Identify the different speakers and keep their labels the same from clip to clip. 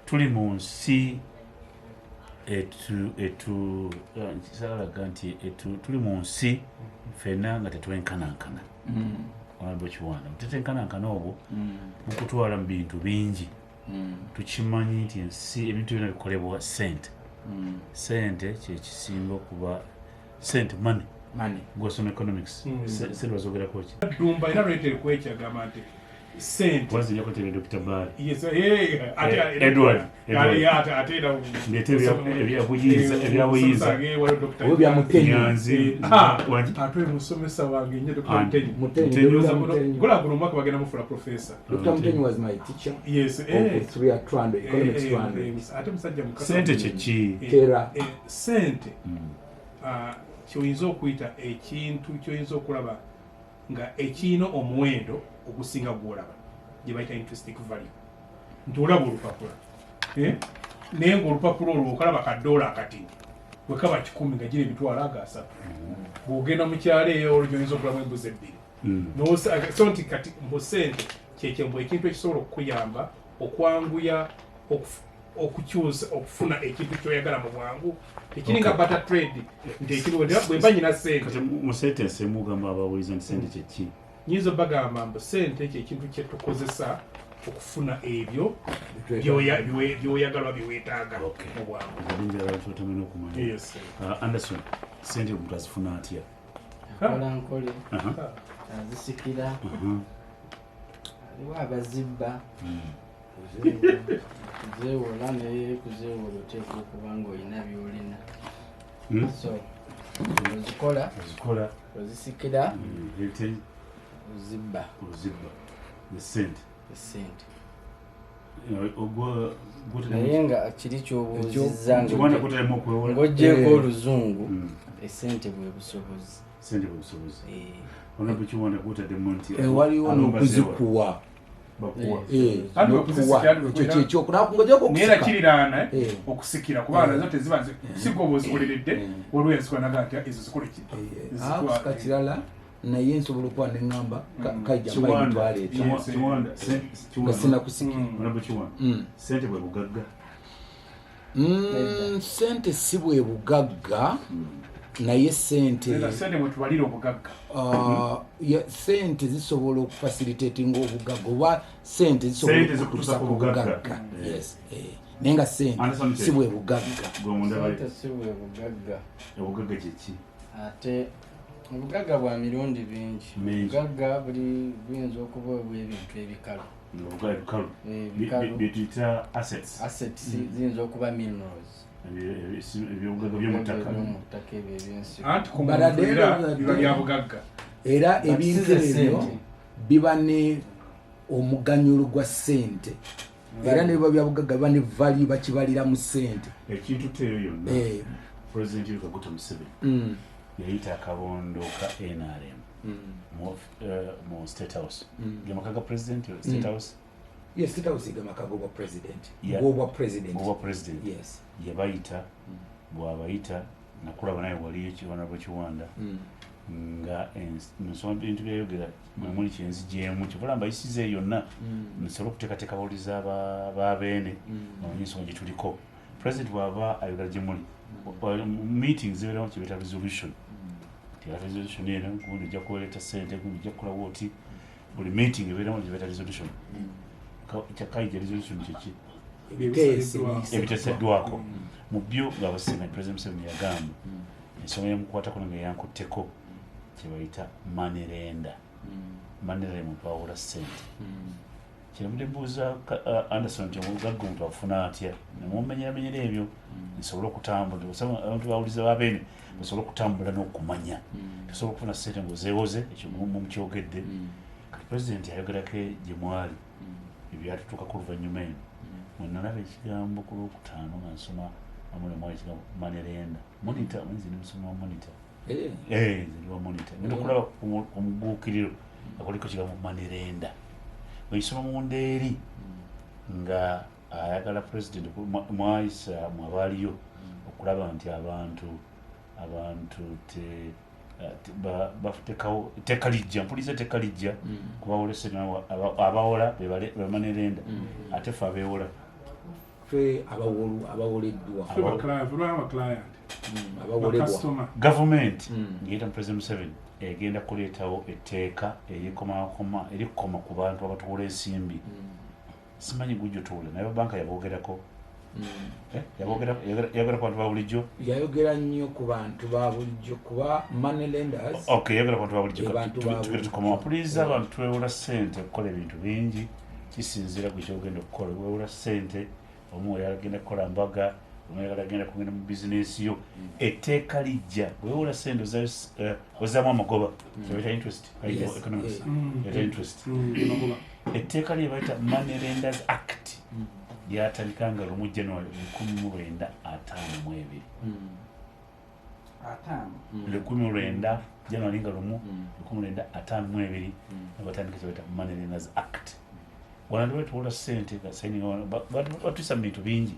Speaker 1: Tuli mu nsi etu etu sagalaga nti etu tuli mu nsi ffenna nga tetwenkanankana. Honorable Kiwanda, butetenkanankana obwo bukutwala mu bintu bingi. Tukimanyi nti ensi, ebintu byonna bikolebwa sente. Sente kyekisinga okuba sente, money.
Speaker 2: Money.
Speaker 1: Gwosoma economics, sente bazogerako ki?
Speaker 3: Ddumba era lwetera kwekyagamba nti sente
Speaker 1: Wazijja kwetera Dr. Bali.
Speaker 3: Yes, ate
Speaker 1: Edward, Edward.
Speaker 3: Ate era
Speaker 1: Ndeete ebyabuyinza, ebyabuyinza.
Speaker 4: Oba bya Mutenyo.
Speaker 1: Nyanzi. Wangi?
Speaker 3: Ate oyo musomesa wange nnyo, Dr.
Speaker 1: Ani?
Speaker 3: Mutenyo.
Speaker 4: Mutenyo,
Speaker 1: Mutenyo.
Speaker 4: Dr. Mutenyo.
Speaker 3: Gola guno omwaka bagenda mufula professor.
Speaker 4: Dr. Mutenyo was my teacher
Speaker 3: Yes,
Speaker 4: of three at Trando, economics Trando.
Speaker 3: Ate musajja mukaka.
Speaker 1: Sente kyeki?
Speaker 4: Tera.
Speaker 3: Sente kyoyinza okuyita ekintu kyoyinza okulaba nga ekirina omuwendo ogusinga gwolaba, gye bayita intrinsic value, nti olaba olupapula, eh? Naye ngaolupapula olwo okalaba kadoola akatini bwe kaba 100 nga gira emitwalo ago asatu, bw'ogenda mu kyalo eyo olwo gyoyinza okulamu embuzi ebbiri. So nti kati mbu sente kyekyembu ekintu ekisobola okukuyamba okwanguya okukyusa okufuna ekintu kyoyagala mu bwangu, tekiringa barter trade nti ekintu bwe mba nyina sente.
Speaker 1: Kati mu sentence emu ogamba abawuliza nti sente kyeki?
Speaker 3: Nyinza obagamba mbu sente kyekintu kyetukozesa okufuna ebyo byoyagalwa byeweetaaga mu bwangu.
Speaker 1: Ate njagala kyotamanya okumanya.
Speaker 3: Yes.
Speaker 1: Anderson, sente omuntu azifuna atya?
Speaker 2: Akola nkole, azisikira, aliwo abazibba, kuzeewola, naye kuzeewola oteekwa okuba nga olina byolina. So ozikola,
Speaker 1: Ozikola,
Speaker 2: ozisikira,
Speaker 1: ete
Speaker 2: ozibba.
Speaker 1: Ozibba esente.
Speaker 2: Esente. Naye nga kiri kyobuuzizza
Speaker 1: Kiwanda, kutalemu okwewola.
Speaker 2: ng'ogyeko oluzungu, esente bwe busobozi.
Speaker 1: Sente bwe busobozi.
Speaker 2: Eh.
Speaker 1: Honorable Kiwanda, gwotaddemu nti
Speaker 4: Waliwo
Speaker 1: abamu
Speaker 4: n'okuzikuwa.
Speaker 1: Bakuwa.
Speaker 3: Anti
Speaker 4: N'okuwa.
Speaker 3: bwe
Speaker 4: Ekyo
Speaker 3: kuzisikia,
Speaker 4: kyekyokungojeko
Speaker 3: naye era
Speaker 4: okusika.
Speaker 3: kiriraana okusikira, kubanga nazo teziba siga oba ozikoleredde, waliwo yazikola naga nti ezo zikole ki?
Speaker 4: Kusika kirala, naye nsobola okuba neŋŋamba kaija mpa
Speaker 1: Kiwanda,
Speaker 4: emitwalo etaano
Speaker 1: Kiwanda,
Speaker 4: nga
Speaker 1: Kiwanda.
Speaker 4: sinakusikira.
Speaker 1: Honorable Kiwanda, sente bwe bugagga?
Speaker 4: Sente si bwe bugagga, naye sente
Speaker 3: Sente mwe tubalira obugagga.
Speaker 4: Ah, sente zisobola okufacilitatinga obugagga, oba sente zisobola
Speaker 1: Sente
Speaker 4: okutuusa
Speaker 1: zikutuusa
Speaker 4: ku
Speaker 1: ku bugagga.
Speaker 4: bugagga. Yes, naye nga sente
Speaker 1: Anderson
Speaker 4: si bwe bugagga.
Speaker 1: Gwe mundaba.
Speaker 2: Sente si bwe bugagga.
Speaker 1: Obugagga kyeki?
Speaker 2: Ate obugagga bwa mirundi bingi.
Speaker 1: Mingi.
Speaker 2: Obugagga buli buyinza okuba obw'ebintu ebikalu.
Speaker 1: Obugagga ebikalu.
Speaker 2: Ebikalu.
Speaker 1: Byetuyita assets.
Speaker 2: Assets ziyinza okuba minerals.
Speaker 1: Ebyobugagga by'omuttaka.
Speaker 2: Ebyomuttaka, ebyo ebyensigo.
Speaker 3: Anti ku
Speaker 4: But at
Speaker 3: muntu
Speaker 4: the end
Speaker 3: era
Speaker 4: of the
Speaker 3: biba
Speaker 4: day-
Speaker 3: bya bugagga.
Speaker 4: Era
Speaker 2: But
Speaker 4: ebintu
Speaker 2: si ze
Speaker 4: ebyo
Speaker 2: sente.
Speaker 4: biba ne omuganyulo gwa sente, era ne biba byabugagga biba ne value, bakibalira mu sente.
Speaker 1: Ekintu teeyo yonna, President Yoweri Kaguta Museveni yayita akabondo ka NRM mu State House, gemaka ga President, State House.
Speaker 4: Yes, State House gamaka g'obwa president. G'obwa president.
Speaker 1: Obwa president.
Speaker 4: Yes.
Speaker 1: Yabayita, bwabayita nakulaba naye waliyo Honorable Kiwanda, nga nsoma bintu byayogera mwemuli kyenzigyemu kivula mbayisiza eyo yonna, nsobole okuteekateeka abawuliza ba Beene bamanye ensonga gye tuliko. President bw'aba ayogera gye muli mu meeting, zibeeramu kyebeeta resolution. Ti resolution eno gundi ojja kuleeta sente, gundi ojja kukola wooti. Buli meeting ebeeramu kyebeeta resolution. Kyakaija resolution kyeki?
Speaker 4: Ebiteeso.
Speaker 1: Ebiteeseddwako mu byo nga Museveni, President Museveni yagamba ensonga yamukwatako nga yankutteko kyebayita money lender. Money lender muntu awola sente. Kyenvudde mbuuza Anderson nti omugagga omuntu afuna atya, nemumenyeramenyera ebyo nsobole okutambula. Abantu bawuliza babeene basobole okutambula n'okumanya tosobola okufuna sente ngaozeewoze, ekyo mumukyogedde. Kati President ayogerako gye mwali ebyatutuukako oluvannyuma eno, mwenalaba ekigambo ku Lwokutaano nga nsoma amuli mwali ekigambo money lender, Monitor. Nze ndi musomi wa Monitor. Eh, nze ndi wa Monitor. Ngenda okulaba ku muguukiriro nga kuliko ekigambo money lender, bwekisoma munda eri nga ayagala President mwayisa mwabaaliyo okulaba nti abantu batekawo etteeka lijja, mpuliza etteeka lijja kubawola sente, abawola be money lender, ate ffe abeewola.
Speaker 4: Ffe abawoleddwa.
Speaker 3: Ffe ba client, lwa ba client.
Speaker 4: Abawolebwa.
Speaker 3: Customer.
Speaker 1: Gavumenti ngeyita mu President Museveni egenda kuleetawo etteeka erikomakoma, erikoma ku bantu abatuwola ensimbi. Simanyi gujja otuwola, naye banka yaboogerako. Yayogera ku bantu ba bulijjo.
Speaker 4: Yayogera nnyo ku bantu ba bulijjo, kuba money lenders.
Speaker 1: Okay, yayogera ku bantu ba bulijjo.
Speaker 4: Bantu ba
Speaker 1: Tugenda
Speaker 4: bulijjo.
Speaker 1: Tukoma puliza abantu twewola ssente okukola ebintu bingi, kisinziira ku kyogenda okukola. Wewola ssente, omu oyagala genda kukola mbaga, omu oyagala genda kugenda mu bizinesi yo. Etteeka lijja, bwewola ssente ozaamu amagoba, kyebaita interest.
Speaker 4: Yes,
Speaker 1: Economics.
Speaker 4: yeah.
Speaker 1: Eta interest.
Speaker 3: Magoba.
Speaker 1: Etteeka lye bayita Money Lenders Act lyatandika nga 1 January 1952.
Speaker 2: 50.
Speaker 1: 19 January nga 1 1952 nebatandika kyebaita Money Lenders Act. Wano batuwola ssente batuisa mu bintu bingi.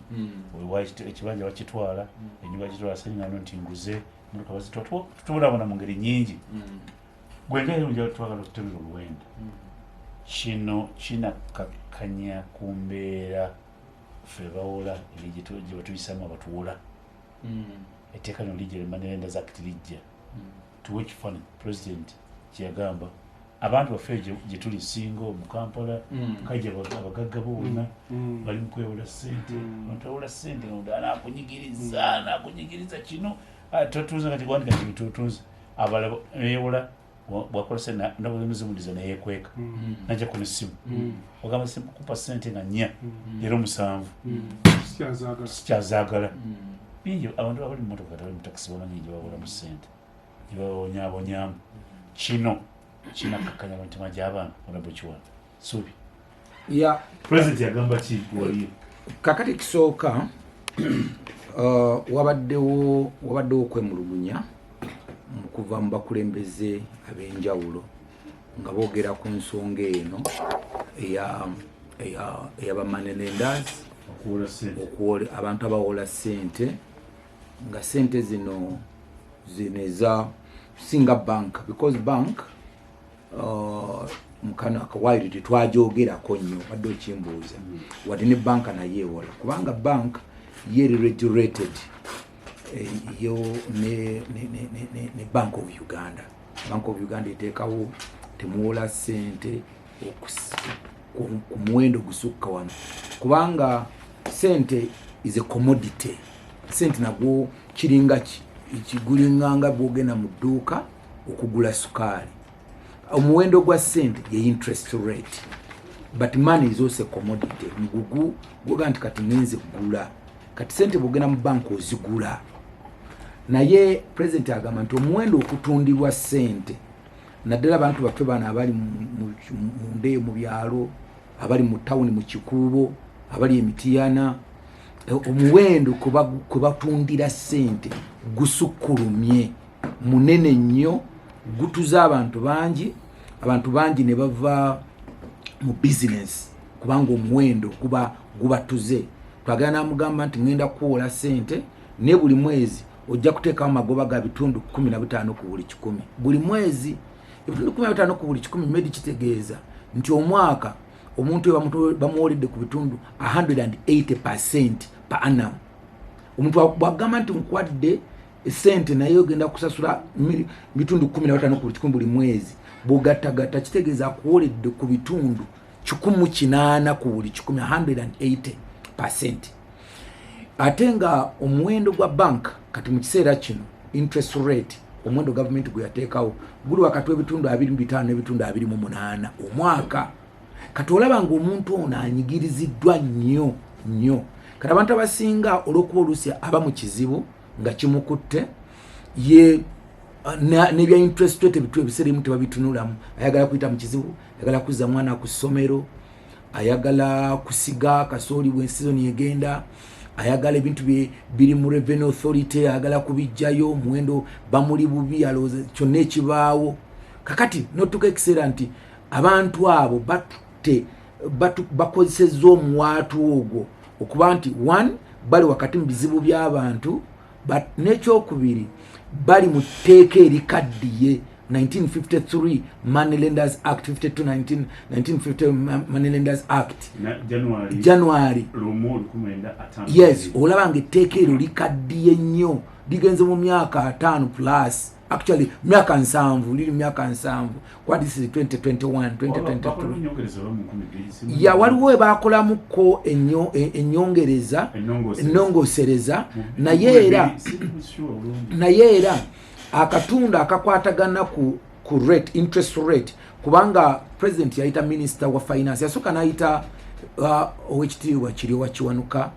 Speaker 1: Owa ekibanja bakitwala, enyumba bakitwala, sayininga wano nti nguze motoka, bazitwala. Tubonabona mu ngeri nyingi. Gwenga twagala okutemera oluwenda, kino kinakkakkanya ku mbeera ffe bawola, engeri gye batuyisamu abatuwola. Etteeka lino lijja, Money Lenders Act lijja. Tuwe ekifaananyi President kyeyagamba abantu baffe gye tuli singa mu Kampala, kajja abagagga bonna bali mu kwewola ssente. Abantu bawola ssente, anakunyigiriza, anakunyigiriza kino. Ah, totunze kati gwandika nti tutunze abalala neyewola, bwakola sente nazimudiza neyekweka, najjako nessimu, ogamba kupa ssente nga 4, leero 7.
Speaker 3: Sikyazaagala.
Speaker 1: Sikyazaagala. Bingi abantu abali mu motoka, abali mu takisi bamanyi gye babolamu ssente, gye babonyaabonyamu. Kino kinakkakkanya mu mitima gy'abantu. Honorable Kiwanda Suubi,
Speaker 4: Ya.
Speaker 1: President yagamba ki waliyo?
Speaker 4: Kakati kisooka, wabaddewo okwemulugunya mu kuva mu bakulembeze ab'enjawulo nga boogera ku nsonga eno eyaba money lenders.
Speaker 1: Okuwola ssente.
Speaker 4: Abantu abawola ssente, nga ssente zino eza singa bank, because bank mukano akawairi tetwajogerako nnyo, badde okimbuuza wadde ne banka naye ewola, kubanga bank ye eri regulated, yo ne Bank of Uganda. Bank of Uganda eteekawo temuwola ssente ku muwendo gusukka wano, kubanga sente is a commodity. Sente nagwo kiringa kigulinganga bwogenda mu dduuka okugula sukaali. Omuwendo gwa sente ye interest rate, but money is also a commodity. Mugugu gwoga nti kati ngenze gula kati sente, bwogenda mu banka ozigula. Naye President agamba nti omuwendo okutundibwa sente, naddala abantu baffe bano abali munda eyo mu byalo, abali mu tawuni mu Kikuubo, abali Emitiyana, omuwendo kwe batundira sente gusukkulumye, munene nnyo, gutuza abantu bangi. Abantu bangi ne bava mu bizinesi kubanga omuwendo guba gubatuze. Twagala namugamba nti ngenda kuwola sente, naye buli mwezi ojja kuteekawo amagoba ga bitundu 15 ku buli kikumi. Buli mwezi ebitundu 15 ku buli kikumi medi kitegeeza nti omwaka omuntu oyo bamuwoledde ku bitundu 180% per annum. Omuntu bwagamba nti nkwadde esente naye ogenda kusasula bitundu 15 ku buli kikumi buli mwezi, bwogattagatta kitegeeza akuwoledde ku bitundu 180 ku buli kikumi, 180%. Ate nga omuwendo gwa bank kati mu kiseera kino, interest rate, omuwendo gavumenti gwe yateekawo guli wakati w'ebitundu 25 n'ebitundu 28 omwaka. Kati olaba nga omuntu ono anyigiriziddwa nnyo nnyo. Kati abantu abasinga, olw'okuba oluusi aba mu kizibu nga kimukutte ye n'ebya interest rate ebitu ebiseera ebimu tebabitunulamu. Ayagala kuyita mu kizibu, ayagala kuzza mwana ku ssomero, ayagala kusiga kasooli bwe sizoni egenda, ayagala ebintu bye biri mu Revenue Authority, ayagala kubijjayo, omuwendo bamuli bubi, alowooza kyonna ekibaawo. Kakati notuuka ekiseera nti abantu abo batutte bakozesezza omuwaatu ogwo okuba nti one, bali wakati mu bizibu by'abantu, but n'ekyokubiri bali mu tteeka erikaddiye. 1953 Money Lenders Act, 52 1950 Money Lenders Act, January. Yes, olaba nga etteeka eryo likaddiye nnyo, ligenze mu myaka 50 plus, actually myaka 70, liri myaka 70 kwa this is 2021, 2023. Ya, waliwo we bakolamuko ennyongereza, ennongosereza, naye era akatundu akakwatagana ku rate, interest rate, kubanga president yayita minister wa finance, yasooka n'ayita owekitiibwa Kiryowa Kiwanuka,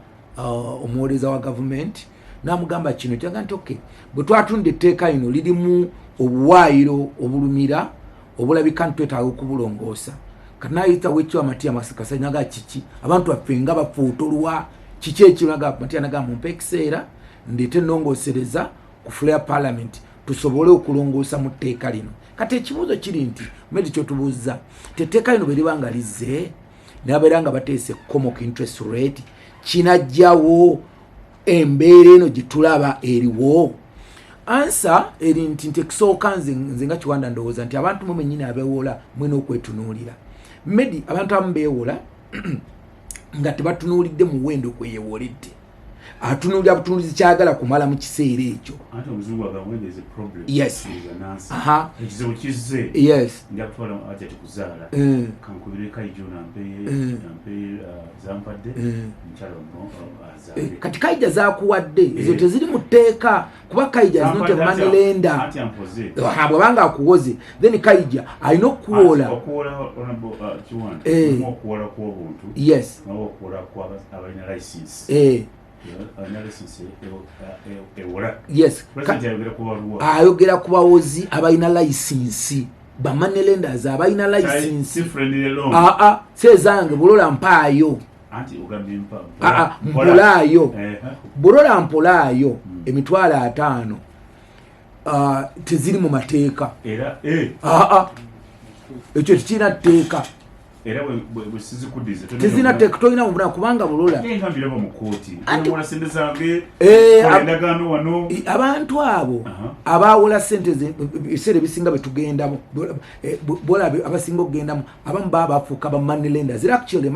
Speaker 4: omuwolereza wa gavumenti, n'amugamba kino kyaga nti okay, bwe twatunda etteeka lino lirimu obuwaayiro obulumira obulabika nti twetaaga okubulongoosa. Kati nayita wekitiibwa Matia Kasajja, naga kiki, abantu baffe nga bafuutolwa, kiki ekiro? Naga Matia, naga mumpe ekiseera ndeete ennongoosereza ku floor ya parliament tusobole okulongoosa mu tteeka lino. Kati ekibuuzo kiri nti medi kyotubuuza ti etteeka lino bwe liba nga lizze nababeera nga bateese ekkomo ku interest rate, kinajjawo embeera eno gye tulaba eriwo? Answer eri nti ekisooka, nze nga Kiwanda ndowooza nti abantu mwe mwennyini abeewola mwena okwetunuulira. Medi abantu abamu beewola nga tebatunuulidde muwendo kweyewoledde, atunuulira butunuulizi kyagala kumala mu kiseera ekyo.
Speaker 1: Anti omuzungu agamba, when there's a problem, there's an answer. Ekizibu kizze, nja kutwala ajja tikuzaala, kankubire Kaija nampe nampe zampadde omukyala ono azaale.
Speaker 4: Kati Kaija zakuwadde ezo teziri mu tteeka, kuba Kaija is not a money lender.
Speaker 1: Anti ampoze.
Speaker 4: Bw'abanga akuwoze, then Kaija alina okukuwola.
Speaker 1: Anti okuwola, honorable Kiwanda, mulimu okuwola kw'obuntu, nawo okuwola abalina license. Alina license ewola. President ayogera ku baluwa.
Speaker 4: Ayogera ku bawozi abalina license, ba money lenders abalina license.
Speaker 1: Si friendly loan.
Speaker 4: Aa, sezange bulola mpaayo.
Speaker 1: Anti ogambye mpa.
Speaker 4: Aa, mpolaayo. Bulola mpolaayo 50,000, teziri mu mateeka.
Speaker 1: Era
Speaker 4: Aa, ekyo tekirina tteeka.
Speaker 1: Era bwe sizikuddiza
Speaker 4: Tezirina tteeka, tolina mubuna kubanga bulola
Speaker 1: nga mbiraba mu kooti,
Speaker 4: Anti-
Speaker 1: wola sente zange, kola endagaano wano.
Speaker 4: Abantu abo abawola sente ebiseera ebisinga betugendamu, bola abasinga okugendamu, abamu baba bafuuka ba money lenders. Era actually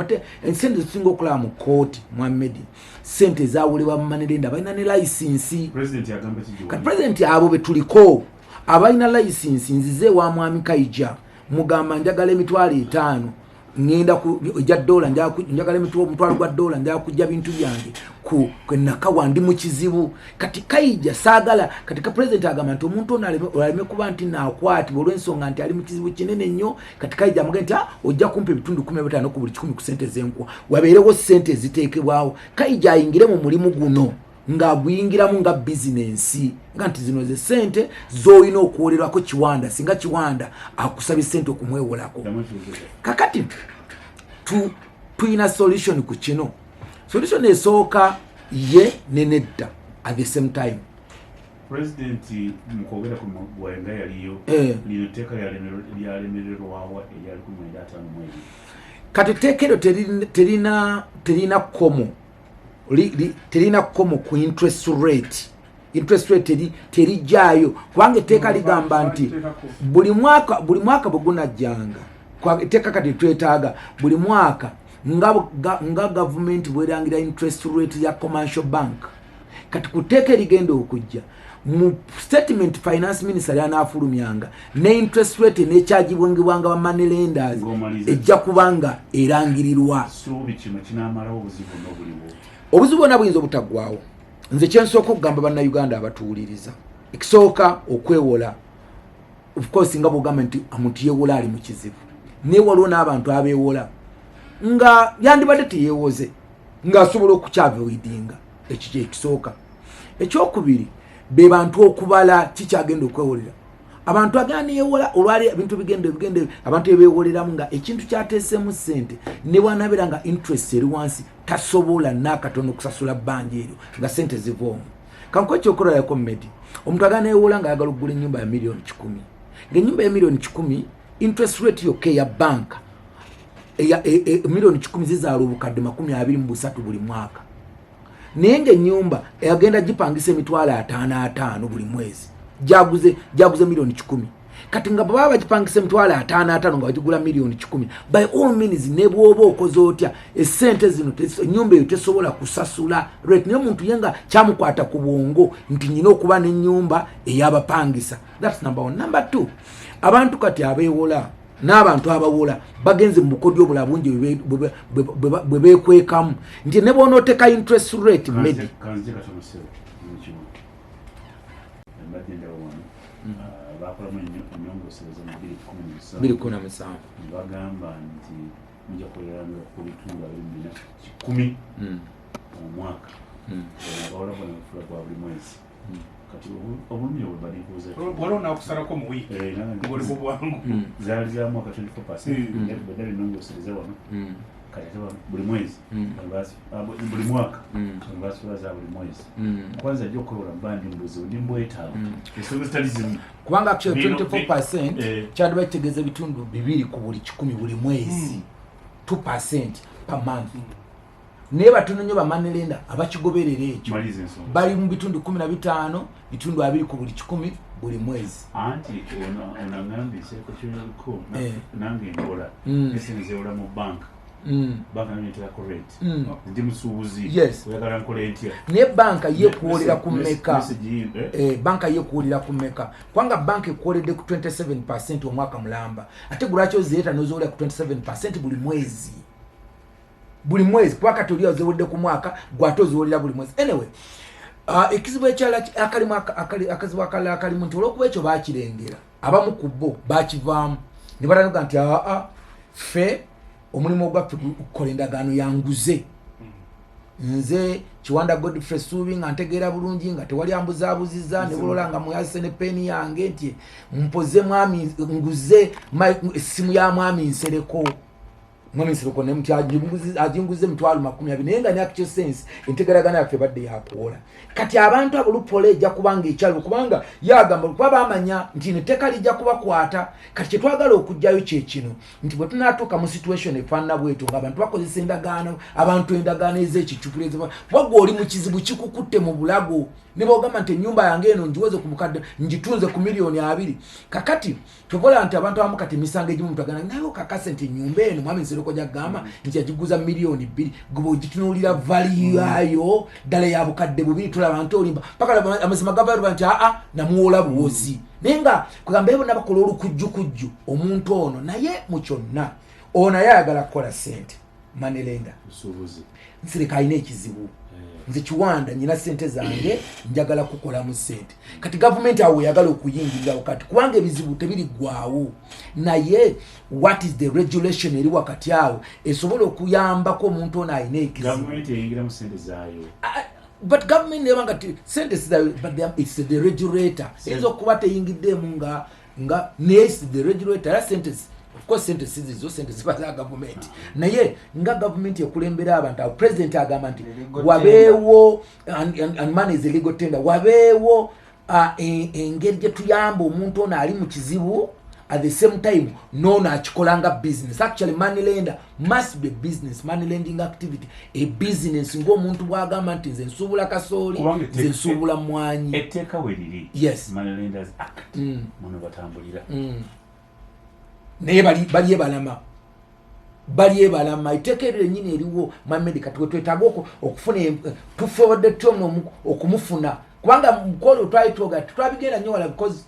Speaker 4: sente zetusinga okulaba mu kooti, mwamedi, sente ezawolebwa mu money lender balina ne license.
Speaker 1: President agamba ki?
Speaker 4: Kati president, abo betuliko abalina license, nzize ewa mwami Kaija, mugamba njagala 50,000, ngenda ejja dola, njagala $1,000, njagala kujja bintu byange ku nakawa, ndi mu kizibu. Kati Kaija saagala. Kati ka president agamba nti omuntu ono aleme kuba nti naakwatibwa olw'ensonga nti ali mu kizibu kinene nnyo. Kati Kaija amugamba nti, "Ah, ojja kumpa ebitundu 15 ku buli 100 ku sente zenkuwa, wabeerewo sente eziteekebwawo." Kaija ayingire mu mulimu guno ng'aguyingiramu nga bizinensi, nga nti zino ze sente z'olina okuwolerwako Kiwanda singa Kiwanda akusabye sente okumwewolako. Kakati tuyina solution ku kino. Solution esooka ye nenedda at the same time.
Speaker 1: President mukwogera ku bwenga yaliyo, lino etteeka lyalemererwawa erya 1952?
Speaker 4: Kati etteeka eryo terina kkomo. Terina kkomo ku interest rate. Interest rate terijjaayo kubanga etteeka ligamba nti buli mwaka bwe gunajjanga etteeka, kati twetaaga buli mwaka nga gavumenti bwerangira interest rate ya commercial bank. Kati ku tteeka erigenda okujja, mu statement finance minister lyanaafulumyanga, ne interest rate nekyagibwangibwanga ba money lenders
Speaker 1: Ng'omaliza.
Speaker 4: ejja kubanga erangirirwa.
Speaker 1: Suubi kino kinaamalawo obuzibu n'obuliwo?
Speaker 4: Obuzibu bwonna buyinza obutaggwawo. Nze kyensooka okugamba bannayuganda abatuwuliriza, ekisooka, okwewola, of course nga bwogamba nti omuntu yeewola ali mu kizibu, naye waliwo n'abantu abeewola nga yandibadde teyeewoze, ng'asobola okukyavoidinga. Ekyo kyekisooka. Ekyokubiri, be bantu okubala kikyagenda okwewolera. Abantu agenda neyewola olwali ebintu bigenda bigenda, abantu ebewoleramu nga ekintu kyateesemu sente, ne bwanabeera nga interest eri wansi, tasobola n'akatono okusasula bbanja eryo nga sente ziva omwo. Kankuwa ekyokulabirako medi. Omuntu agenda neyewola nga ayagala okugula ennyumba ya 100,000,000, ng'ennyumba ya 100,000,000, interest rate yokka eya banka eya 100,000,000 zizaala 23,000 buli mwaka, naye ngaennyumba agenda gipangisa 550,000 buli mwezi, jaguze 100,000,000. Kati nga bwebaba bagipangisa 550,000 nga bagigula 100,000,000, by all means, ne bwoba okoze otya, esente zino ennyumba eyo tesobola kusasula rate. Naye omuntu ye nga kyamukwata ku bwongo nti nyina okuba n'ennyumba ey'abapangisa. That's number one. Number two, abantu kati abeewola n'abantu abawola bagenze mu bukodyo obulala bungi bwe beekwekamu nti ne bw'onooteka interest rate medi
Speaker 1: Kanzije katono, ssebo, mukimu mbadde ndaba wano. Bakolamu ennongoosereza mu 2017.
Speaker 4: 217.
Speaker 1: Ne bagamba nti mujja kukoleranga ku bitundu 24 omwaka. Abawola bona bafula gwa buli mwezi. Kati obulumi obwo badikuuza.
Speaker 3: Waliwo nakusalako mu wiiki ng'oli ku bwangu.
Speaker 1: Zaali za mwaka 24, bwedda binongoosereza wano. Kati ate buli mwezi, buli mwaka basula za buli mwezi. Kwanza ajja okwewola mba ndi mubuzibu, ndi mbwetaavu, ensonga zitali zimu.
Speaker 4: Kubanga actually 24% kyandiba kitegeeza 2% buli mwezi, 2% per month. Naye batono nnyo ba money lender abakigoberera ekyo.
Speaker 1: Maliza ensonga.
Speaker 4: Bali mu bitundu 15, 20% buli mwezi.
Speaker 1: Anti ono aŋŋambye ekireko kyoliko nange nkola ese nzewola mu banka. Banka nayo neterako rate. Ndi musuubuzi. Oyagala nkola entya?
Speaker 4: Naye banka yekuwolera ku mmeka?
Speaker 1: Message yiyo, eh?
Speaker 4: Banka yekuwulira ku mmeka? Kubanga banka ekuwoledde ku 27 omwaka mulamba, ate gulwaki ozireeta nozowolera ku 27 buli mwezi, buli mwezi? Kuba kati oli oziwodde ku mwaka, gwate oziwolera buli mwezi. Anyway, ekizibu ekirala akalimu akazibu akalala akalimu nti olwokuba ekyo bakirengera, abamu ku bo bakivaamu ne batandika nti aa, ffe omulimu ogwaffe kukola endagaano yanguze, nze Kiwanda Godfrey Suubi nga ntegeera bulungi nga tewali ambuzaabuziza ne bulola nga muyase ne peeni yange nti mpoze mwami nguze essimu ya mwami Nsereko, mwami Nsereko ne muti aginguze 20,000, naye nga ne actual sense entegeragana yaffe badde yakuwola. Kati abantu abo lupola ejja kubanga ekyaliwo, kubanga yagamba kuba bamanya nti netteeka lijja kubakwata. Kati kyetwagala okugjayo kyekino nti bwe tunaatuuka mu situation efaanana bwetu nga abantu bakozesa endagaano, abantu endagaano ez'ekicupuli, wagwe oli mu kizibu kikukutte mu bulago ne bogamba nti ennyumba yange eno ngiweze ku bukadde, ngitunze ku 20,000,000. Kakati tobola nti abantu abamu kati emisango egimu mutagana naye okakase nti ennyumba eno mwami Nsereko gyagamba nti yagiguza 2,000,000, gwe ogitunuulira value yayo ddala ya 2,000, tulaba nti olimba paka laba amazima gavaluba nti aa, namuwola buwozi. Naye nga kugamba ye bonna bakola olukujjukujju omuntu ono, naye mu kyonna ono naye ayagala kukola sente, money lender.
Speaker 1: Busuubuzi.
Speaker 4: Nsireka alina ekizibu. Nze Kiwanda nyina sente zange, njagala kukolamu sente. Kati gavumenti awo eyagala okuyingirirawo kati, kubanga ebizibu tebiriggwawo. Naye what is the regulation eri wakati awo esobola okuyambako omuntu ono alina ekizibu?
Speaker 1: Gavumenti eyingiramu sente zaayo.
Speaker 4: But government nebanga sente sizayo, but it's the regulator. Eyinza okuba teyingiddeemu nga naye it's the regulator. Era sente of course sente sizizo, sente ziba za gavumenti, naye nga gavumenti ekulembera abantu awo, president agamba nti
Speaker 2: Legal
Speaker 4: wabeewo and money is a legal tender. Wabeewo engeri gye tuyamba omuntu ono ali mu kizibu, at the same time noono akikola nga business. Actually money lender must be business, money lending activity a business, ng'omuntu bw'agamba nti nze nsuubula kasooli,
Speaker 1: Kubanga
Speaker 4: nze nsuubula mwanyi.
Speaker 1: Etteeka we liri. Money Lenders Act. Muno batambulira.
Speaker 4: Naye bali ebalama, bali ebalama etteeka eryo lyennyini eriwo. Mamedi, kati wetwetaaga okufuna tufobodde tutya okumufuna? Kubanga mukolo twali twoga tetwabigenda nnyo wala, because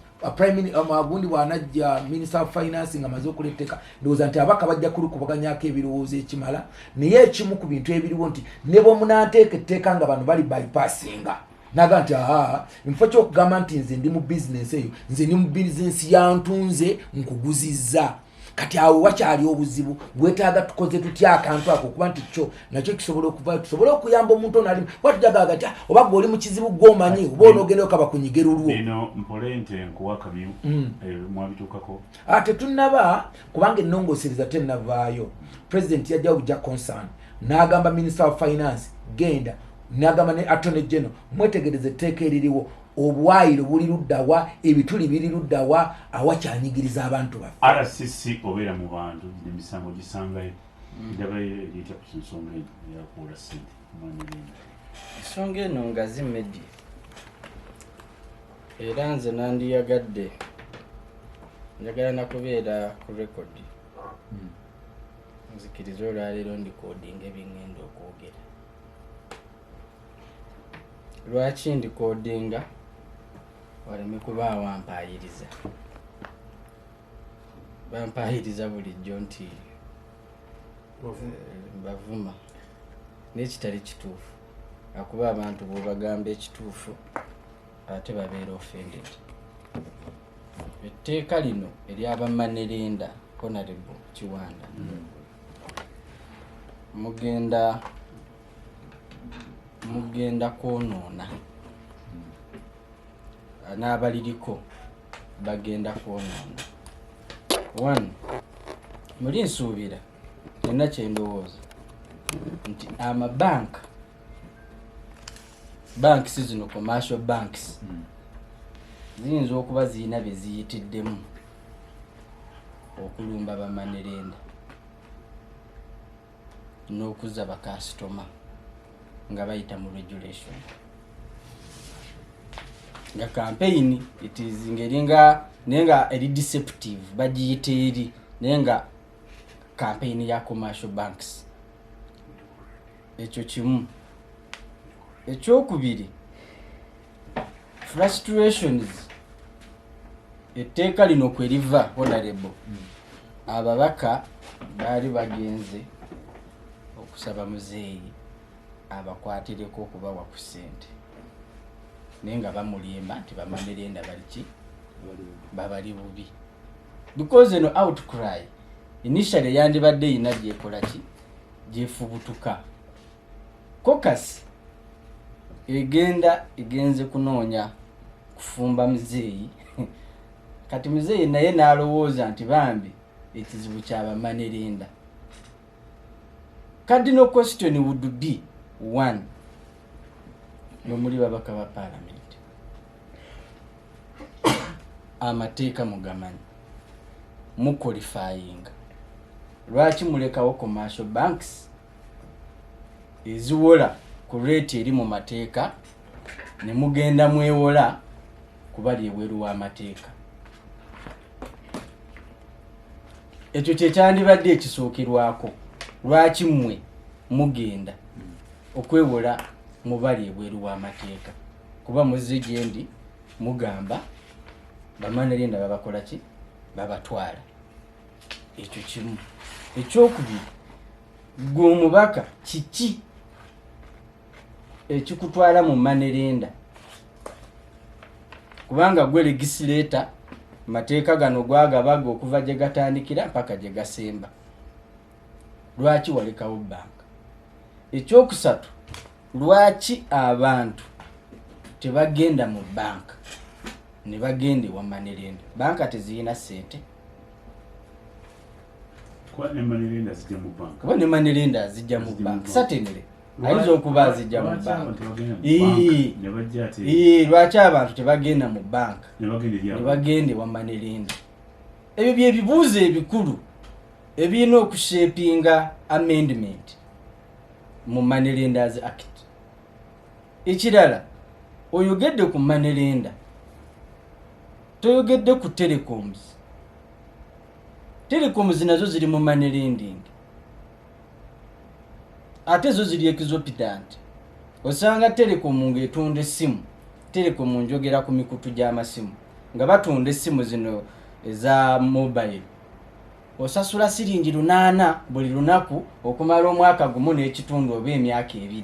Speaker 4: gundi bw'anajja, minister of finance nga amaze okuleeteka, ndowooza nti abaka bajja kulukubaganyako ebirowoozo ekimala. Naye ekimu ku bintu ebiriwo nti ne bwemunaateeka etteeka nga bano bali bypassinga, naga nti aa, nfo kyokugamba nti nze ndi mu bizinesi eyo, nze ndi mu bizinesi yantunze nkuguzizza. Kati awo wakyali obuzibu bwetaaga tukoze tutya akantu ako okuba nti kyo nakyo kisobola okuvayo, tusobole okuyamba omuntu ono ali kuba tujagaga ti oba gwe oli mu kizibu gwomanyi oba onoogendayo kaba kunyiga lulwo.
Speaker 1: Bino mpole nti nkuwa akamyu. Mwabituukako?
Speaker 4: Ah, tetunnaba, kubanga ennongoosereza tennavaayo. President yajjawo bujja concern n'agamba minister of finance genda, n'agamba ne attorney general mwetegereze etteeka eririwo, obwayiro buli luddawa, ebituli biri luddawa awakyanyigiriza abantu baffe.
Speaker 1: RCC obeera mu bantu, emisango gisangayo, ndabayo eriyita ku nsonga eno eyakuwola ssente money lender.
Speaker 2: Ensonga eno ngazi medi, era nze nandiyagadde Njagala nakubeera ku record. Nzikiriza olwaleero ndikodinga ebingenda okwogera. Lwaki ndikodinga? Waleme kubaawo ampaayiriza. Bampaayiriza bulijjo nti bavuma, naye kitali kituufu, akuba abantu bw'obagamba ekituufu ate babeera offended. Etteeka lino eryaba money lender, Honorable Kiwanda, mugenda kwonoona, n'abaliriko bagenda kwonoona. One, muli nsuubira nina kyendowooza nti amabanka, banks zino, commercial banks, ziyinza okuba ziyina bye ziyitiddemu okulumba ba money lender n'okuzza bakasitoma nga bayita mu regulation, nga campaign it is ngeringa, naye nga eri deceptive, bagiyita eri, naye nga campaign ya commercial banks. Ekyo kimu. Ekyokubiri, frustrations etteeka lino kwe liva, Honorable, ababaka baali bagenze okusaba muzeeyi abakwatireko okubawa ku ssente, naye nga bamulimba nti ba money lender baliki babali bubi, because eno outcry initially yandibadde eyina gyekola ki, gyefubutuka. Caucus egenda egenze kunoonya kufumba muzeeyi. Kati muzeeyi naye n'alowooza nti bambi ekizibu kyaba money lender. Cardinal question would be one, nomuli babaka ba parliament, amateeka mugamanyi, muqualifyinga, lwaki mulekawo commercial banks eziwola ku rate eri mu mateeka ne mugenda mwewola kubali ebweru w'amateeka? Ekyo kyekyandibadde ekisookerwako. Lwaki mmwe mugenda okwewola mubali ebweru w'amateeka? Kuba muzze gyendi mugamba ba money lender babakola ki, babatwala. Ekyo kimu. Ekyokubiri, gwe omubaka, kiki ekikutwala mu money lender? Kubanga gwe legislator, mateeka gano gwagabaga okuva gye gatandikira mpaka gye gasemba. Lwaki walekawo banka? Ekyokusatu, lwaki abantu tebagenda mu banka ne bagenda ewa money lender? Banka teziyina ssente?
Speaker 1: Kuba ne money lender zijja mu banka.
Speaker 2: Kuba ne money lender azijja mu
Speaker 1: Azijja mu
Speaker 2: banka.
Speaker 1: banka.
Speaker 2: Certainly ayinza okuba azijja mu
Speaker 1: Lwaki
Speaker 2: banka.
Speaker 1: abantu tebagenda mu banka ne bajja ate
Speaker 2: Lwaki abantu tebagenda mu banka
Speaker 1: ne bagenda eri
Speaker 2: ne
Speaker 1: abo?
Speaker 2: bagenda ewa money lender? Ebyo byebibuuzo ebikulu ebirina okushapinga amendment mu Money Lenders Act. Ekirala, oyogedde ku money lender, toyogedde ku telecoms. Telecoms nazo ziri mu money lending, ate zo ziri exorbitant. Osanga telecom ng'etunda essimu, telecom njogera ku mikutu gy'amasimu, nga batunda essimu zino eza mobile, osasula siringi 800 buli lunaku okumala omwaka gumu n'ekitundu oba emyaka 2.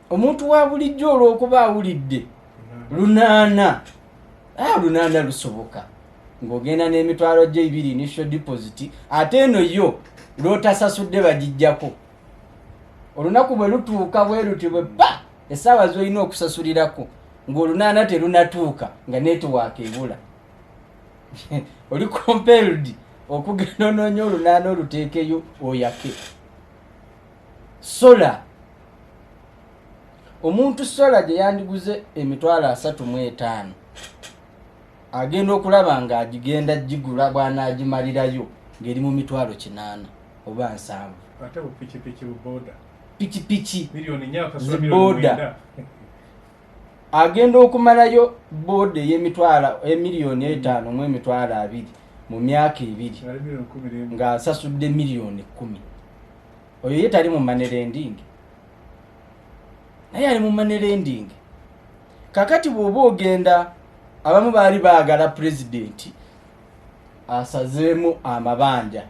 Speaker 2: Omuntu wa bulijjo olw'okuba awulidde 800, 800 lusoboka, ng'ogenda n'emitwalo gyo 2 initial deposit, ate eno yo lw'otasasudde bagijjako. Olunaku bwe lutuuka bwe luti bwe pa essaawa z'olina okusasulirako ng'olunaana terunatuuka, nga network ebula, oli compelled okugenda onoonya olunaana oluteekeyo oyake solar. Omuntu solar gye yandiguze emitwalo 35, agenda okulaba ng'agigenda gigula bw'anaagimalirayo ng'eri mu mitwalo 80 oba 70.
Speaker 3: Ate bupikipiki, buboda.
Speaker 2: Pikipiki.
Speaker 3: Miliyoni 4 kasula
Speaker 2: Zi
Speaker 3: miliyoni
Speaker 2: boda.
Speaker 3: 9.
Speaker 2: Agenda okumalayo boodi ey'emitwalo 5,250,000 mu myaka 2
Speaker 3: Ali 11 million.
Speaker 2: Ng'asasudde 10 million. Oyo ye tali mu money lending, naye ali mu money lending. Kakati bw'oba ogenda, abamu baali baagala pulezidenti asazeemu amabanja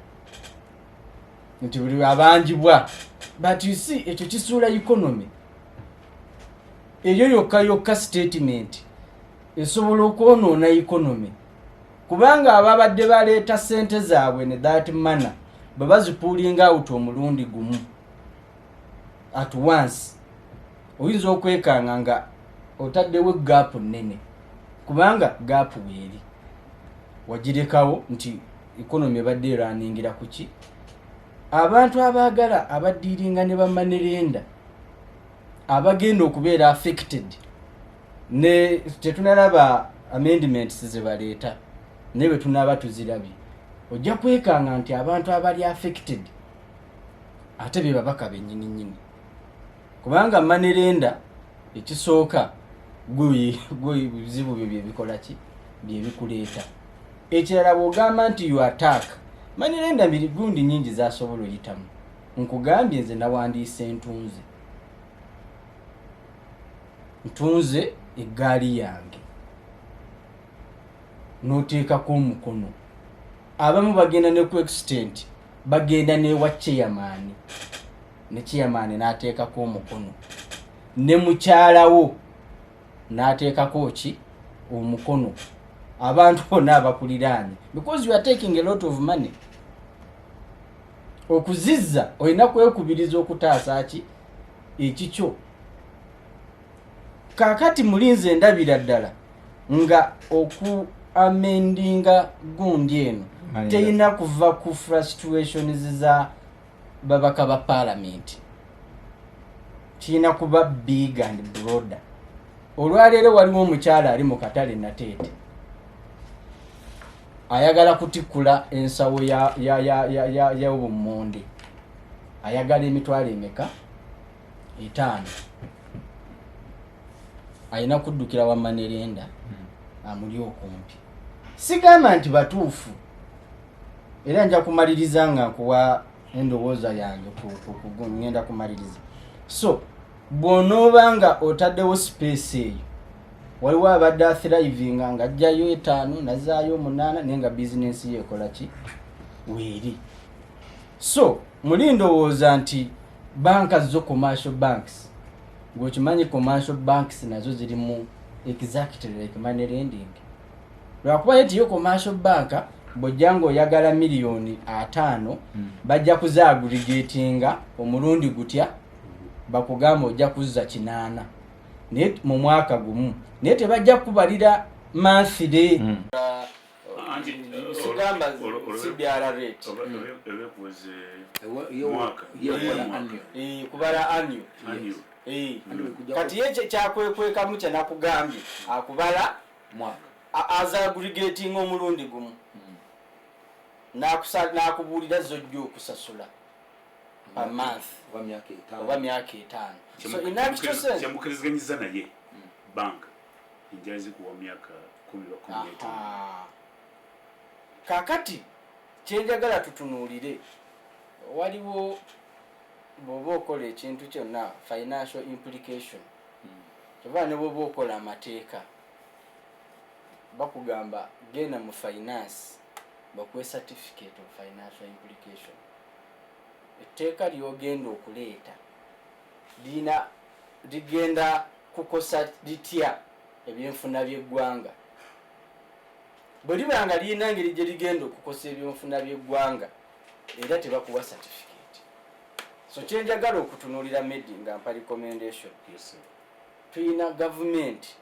Speaker 2: nti buli abanjibwa, but you see, ekyo kisuula economy. Eyo yokka yokka statement esobola okwonoona economy, kubanga ababadde baleeta sente zaabwe ne that manner bwe bazipullinga out omulundi gumu at once, oyinza okwekanga nga otaddewo gap nnene, kubanga gap weeri wagirekawo nti economy ebadde erunningira ku ki? Abantu abaagala abadealinga ne ba money lender abagenda okubeera affected, ne tetunalaba amendments ze baleeta, naye bwe tunaaba tuzirabye ojja kwekanga nti abantu abali affected ate be babaka bennyini nnyini, kubanga money lender ekisooka gwe bizibu byo byebikola ki, byebikuleeta. Ekirala, bw'ogamba nti you attack money lender, gundi nyingi zasobola oyitamu. Nkugambye nze nawandiise, ntunze eggaali yange, n'oteekako omukono. Abamu bagenda ne ku extent bagenda newa chairman, ne chairman n'ateekako omukono, ne mukyalawo n'ateekako ki omukono, abantu bonna abakuliraanye, because you are taking a lot of money. Okuzizza olina kwekubiriza okutaasa ki ekikyo. Kaakati mulinze ndabira ddala nga oku amendinga gundi eno teyina kuva ku frustrations za babaka ba paalamenti, kirina kuba big and broader. Olwaleero waliwo omukyala ali mu katale Nateete ayagala kutikkula ensawo y'obummonde, ayagala emitwalo emeka? 5. Alina kuddukira wa money lender amuli okumpi. Sigamba nti batuufu, era nja kumaliriza nga nkuwa endowooza yange ngenda kumaliriza. So bw'onooba nga otaddewo space eyo, waliwo abadde athrivinga nga ajjayo 5 nazaayo 8, naye nga bizinensi ye ekola ki weeri. So muli ndowooza nti banka zo, commercial banks, ng'okimanyi commercial banks nazo ziri mu exactly like money lending, lwakuba ye tiyo commercial bank bw'ojja ng'oyagala 50 million, bajja kuzaaggregatinga omulundi gutya, bakugamba ojja kuzza 8 naye mu mwaka gumu, naye tebajja kubalira monthly.
Speaker 1: Anti,
Speaker 2: Sigamba CBR rate.
Speaker 1: Ebekuweze mwaka.
Speaker 2: Eh, kubala annual.
Speaker 1: Annual.
Speaker 2: Eh. Kati ye kyakwekwekamu kyenakugambye akubala
Speaker 4: mwaka.
Speaker 2: Azaggregating omulundi gumu, n'akubuulira zojja okusasula per month
Speaker 4: oba myaka 5.
Speaker 2: Oba myaka 5. So in actual sense
Speaker 1: Kyemukkirizganyiza naye bank enjala zikuwa myaka 10 ba 15.
Speaker 2: Aha. Kaakati kyenjagala tutunuulire, waliwo bw'oba okola ekintu kyonna, financial implication. Kyova ne bw'oba okola amateeka bakugamba genda mu finance bakuwe certificate of financial implication. Etteeka lyogenda okuleeta lina ligenda kukosa litya ebyenfuna by'eggwanga? Bwe liba nga lirina ngeri gye ligenda okukosa ebyenfuna by'eggwanga, era tebakuwa certificate. So kyenjagala okutunuulira, medi nga mpa recommendation,
Speaker 1: Yes, sir.
Speaker 2: Tuyina gavumenti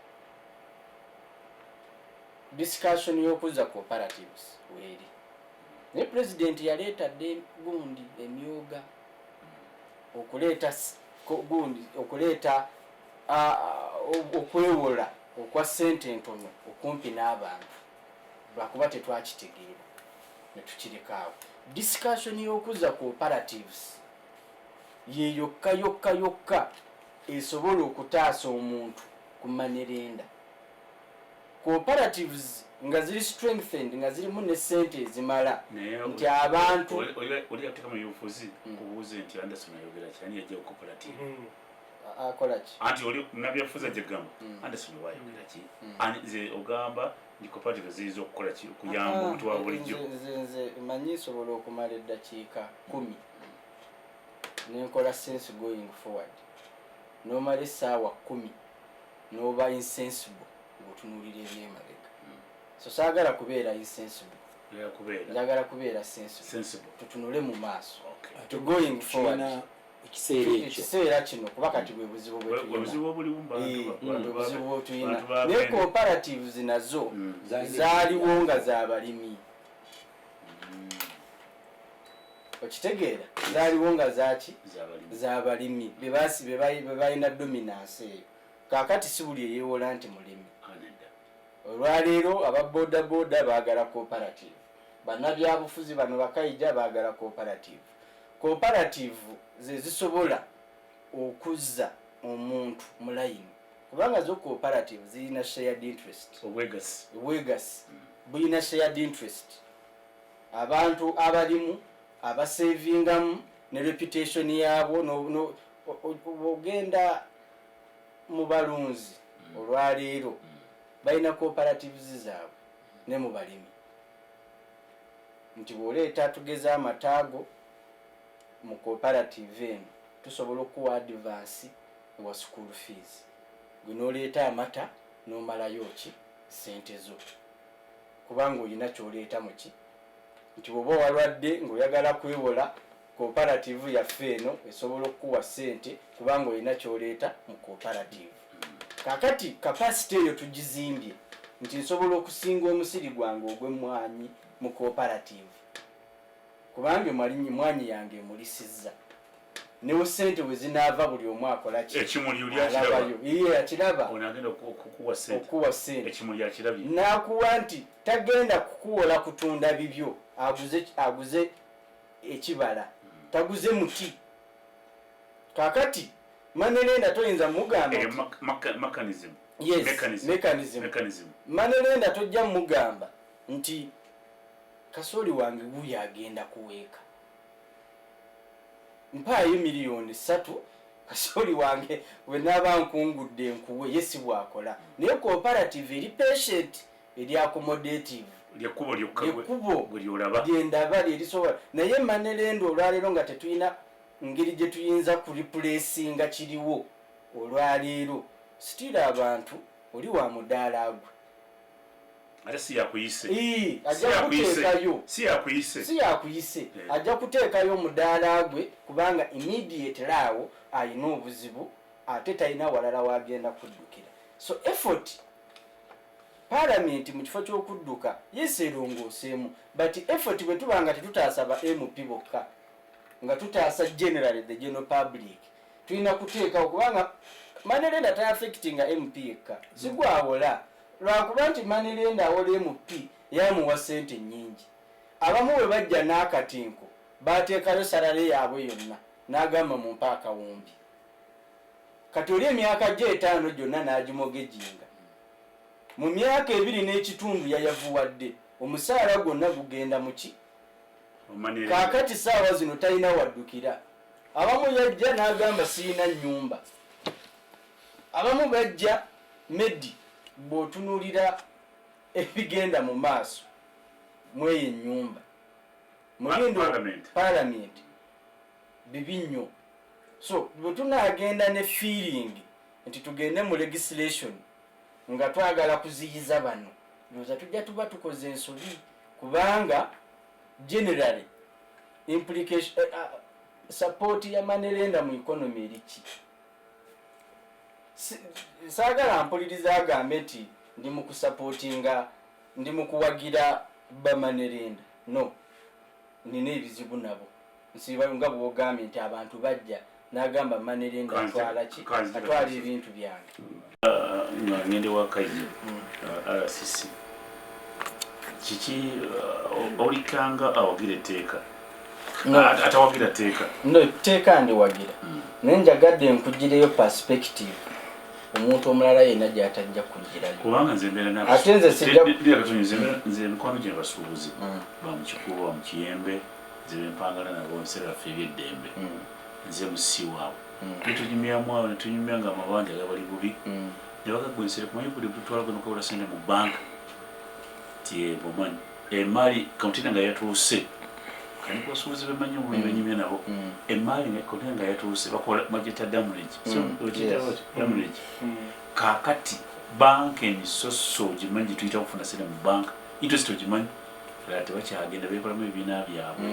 Speaker 2: discussion y'okuzza cooperatives weeri, naye pulezidenti yaleeta dde gundi emyoga okuleeta gundi okuleeta okwewola okwa ssente entono okumpi n'abantu, lwakuba tetwakitegeera ne tukirekaawo. Discussion y'okuzza cooperatives ye yokka yokka yokka esobola okutaasa omuntu. Ku money lender, cooperatives nga ziri strengthened, nga zirimu ne sente ezimala nti abantu
Speaker 1: Oli yateeka mu byobufuzi, kubuuze nti Anderson ayogera ki? Ani yajjawo cooperative?
Speaker 2: Akola ki?
Speaker 1: Anti oli nabyafuzi ajja kugamba, Anderson wayogera ki? Ani nze ogamba nti cooperative ziyinza okukola ki, okuyamba omuntu wa bulijjo?
Speaker 2: Nze manyi nsobola okumala eddakiika 10 nenkola sense going forward, nomala essaawa 10 noba insensible ng'otunuulira ebyemabega. So saagala kubeera insensible.
Speaker 1: Oyagala kubeera
Speaker 2: Njagala kubeera sensible.
Speaker 1: Sensible.
Speaker 2: Tutunule mu maaso
Speaker 1: Okay.
Speaker 2: to going forward.
Speaker 4: Kirina ekiseera ekyo.
Speaker 2: Ekiseera kino, kuba kati bwe buzibu bwe tulina.
Speaker 1: Obuzibu obulimu mu bantu
Speaker 2: Bwe buzibu bwe tulina.
Speaker 1: bantu ba
Speaker 2: Naye
Speaker 1: Bende.
Speaker 2: cooperatives nazo
Speaker 4: Zaali-
Speaker 2: zaaliwo nga zabalimi, okitegeera? Zaaliwo nga zaki?
Speaker 1: Z'abalimi.
Speaker 2: Zabalimi bebasi bebalina dominance eyo. Kakati si buli eyeewola nti mulimi.
Speaker 1: Ah, nedda.
Speaker 2: Olwaleero aba boda boda baagala cooperative, bannabyabufuzi bano bakayija baagala cooperative. Cooperative ze zisobola okuzza omuntu mu layini, kubanga zo cooperative zirina shared interest.
Speaker 1: Obwegasi.
Speaker 2: Obwegasi bulina shared interest, abantu abalimu abasevingamu ne reputation yaabwo. Ogenda mu balunzi olwaleero balina cooperatives zaabwe, ne mu balimi nti bw'oleeta, tugeza amataago mu cooperative eno, tusobola okuwa advance ewa school fees, gwe n'oleeta amata n'omalayo ki sente zo, kubanga olina kyoleeta muki nti bw'oba walwadde ng'oyagala kwewola, cooperative yaffe eno esobola okukuwa sente kubanga olina kyoleeta mu cooperative. Kakati capacity eyo tugizimbye nti nsobola okusinga omusiri gwange ogw'emmwanyi mu cooperative, kubanga emwanyi yange emulisizza, newo sente bwe zinaava buli omu akola ki?
Speaker 1: Ekimuli oli akiraba.
Speaker 2: Alabayo, iye akiraba.
Speaker 1: Ono agenda okukuwa sente.
Speaker 2: Okuwa sente.
Speaker 1: Ekimuli akirabye.
Speaker 2: N'akuwa nti tagenda kukuwola kutunda bibyo, aguze ekibala, taguze muti. Kakati money lender toyinza mugamba
Speaker 1: Eyo mechanism.
Speaker 2: Yes,
Speaker 1: Mechanism.
Speaker 2: mechanism.
Speaker 1: Mechanism.
Speaker 2: Money lender tojja mugamba nti kasooli wange guyo agenda kuweeka, mpaayo 3 miliyoni, kasooli wange bwe naaba nkungudde nkuwe. Ye si bwakola, naye cooperative eri patient, eri accommodative.
Speaker 1: Lyekkubo lyokka
Speaker 2: Lyekkubo
Speaker 1: gwe lyolaba.
Speaker 2: Lyendaba lyerisobola. Naye money lender olwaleero nga tetulina ngeri gye tuyinza kureplacinga kiriwo olwaleero, still abantu oli wa mudaala gwe.
Speaker 1: Ate si yakuyise.
Speaker 2: Ii,
Speaker 1: Si
Speaker 2: ajja
Speaker 1: yakuyise.
Speaker 2: kuteekayo.
Speaker 1: Si yakuyise.
Speaker 2: Si yakuyise. Ajja kuteekayo omudaala gwe, kubanga immediately awo ayina obuzibu, ate talina walala wagenda kuddukira. So effort, parliament mu kifo ky'okudduka yeseerongooseemu, but effort bwe tuba nga tetutaasa ba MP bokka, nga tutaasa generally the general public, tulina kuteekawo, kubanga money lender taaffectinga MP yekka, sigwawola. Lwakuba nti money lender awola MP, yamuwa sente nyingi. Abamu bwe bajja n'akatinko bateekayo salary yaabwe yonna, n'agamba mumpa akawumbi. Kati oli emyaka gye 5 gyonna n'agimortgaginga, mu myaka 2 n'ekitundu yayavuwadde, omusaala gwonna gugenda muki?
Speaker 1: Money lender.
Speaker 2: Kaakati saawa zino talina waddukira. Abamu yajja n'agamba siyina nnyumba, abamu bajja medi. Bw'otunuulira ebigenda mu maaso mweyo ennyumba mulindo
Speaker 1: Parliament.
Speaker 2: Parliament bibi nnyo. So bwe tunaagenda ne feeling nti tugende mu legislation nga twagala kuziyiza bano, ndowooza tujja tuba tukoze ensobi, kubanga generally implication, support ya money lender mu economy eriki. Saagala mpuliriza agambe nti ndi mu kusupportinga, ndi mu kuwagira ba money lender. No, nina ebizibu nabo. Nsiba nga bwogambye nti abantu bajja n'agamba money lender atwala ki? Atwala ebintu byange.
Speaker 1: Nga ngende wa Kaija, RCC, kiki olikanga awagira etteeka?
Speaker 2: No.
Speaker 1: Atawagira tteeka?
Speaker 2: No, etteeka ndiwagira, naye njagadde nkugireyo perspective. Omuntu omulala yenna gy'atajja kugirayo.
Speaker 1: Kubanga nze mbeera na
Speaker 2: Ate nze sijja-
Speaker 1: nze nze mikwano gye basuubuzi bamukikubo, bamukiyembe, nze bempangala nabo ebiseera byaffe ebyeddembe, nze musi waabwe, netunyumyamu awo, netunyumya nga amabanja gabali bubi, ne bagagwa ensere kumanyi buli butwala gwe nokawola sente mu banka ti bumanyi emaali kontena nga yatuuse kani kubasuubuzi bemanyi obulungi benyumya nabo, emaali nga kontena nga yatuuse bakola bagiyita demurrage. So, okiyita what? Demurrage. Kaakati banka emisoso ogimanyi gyetuyita okufuna sente mu banka, interest ogimanyi, ddala tebakyagenda beekolamu ebibiina byabwe,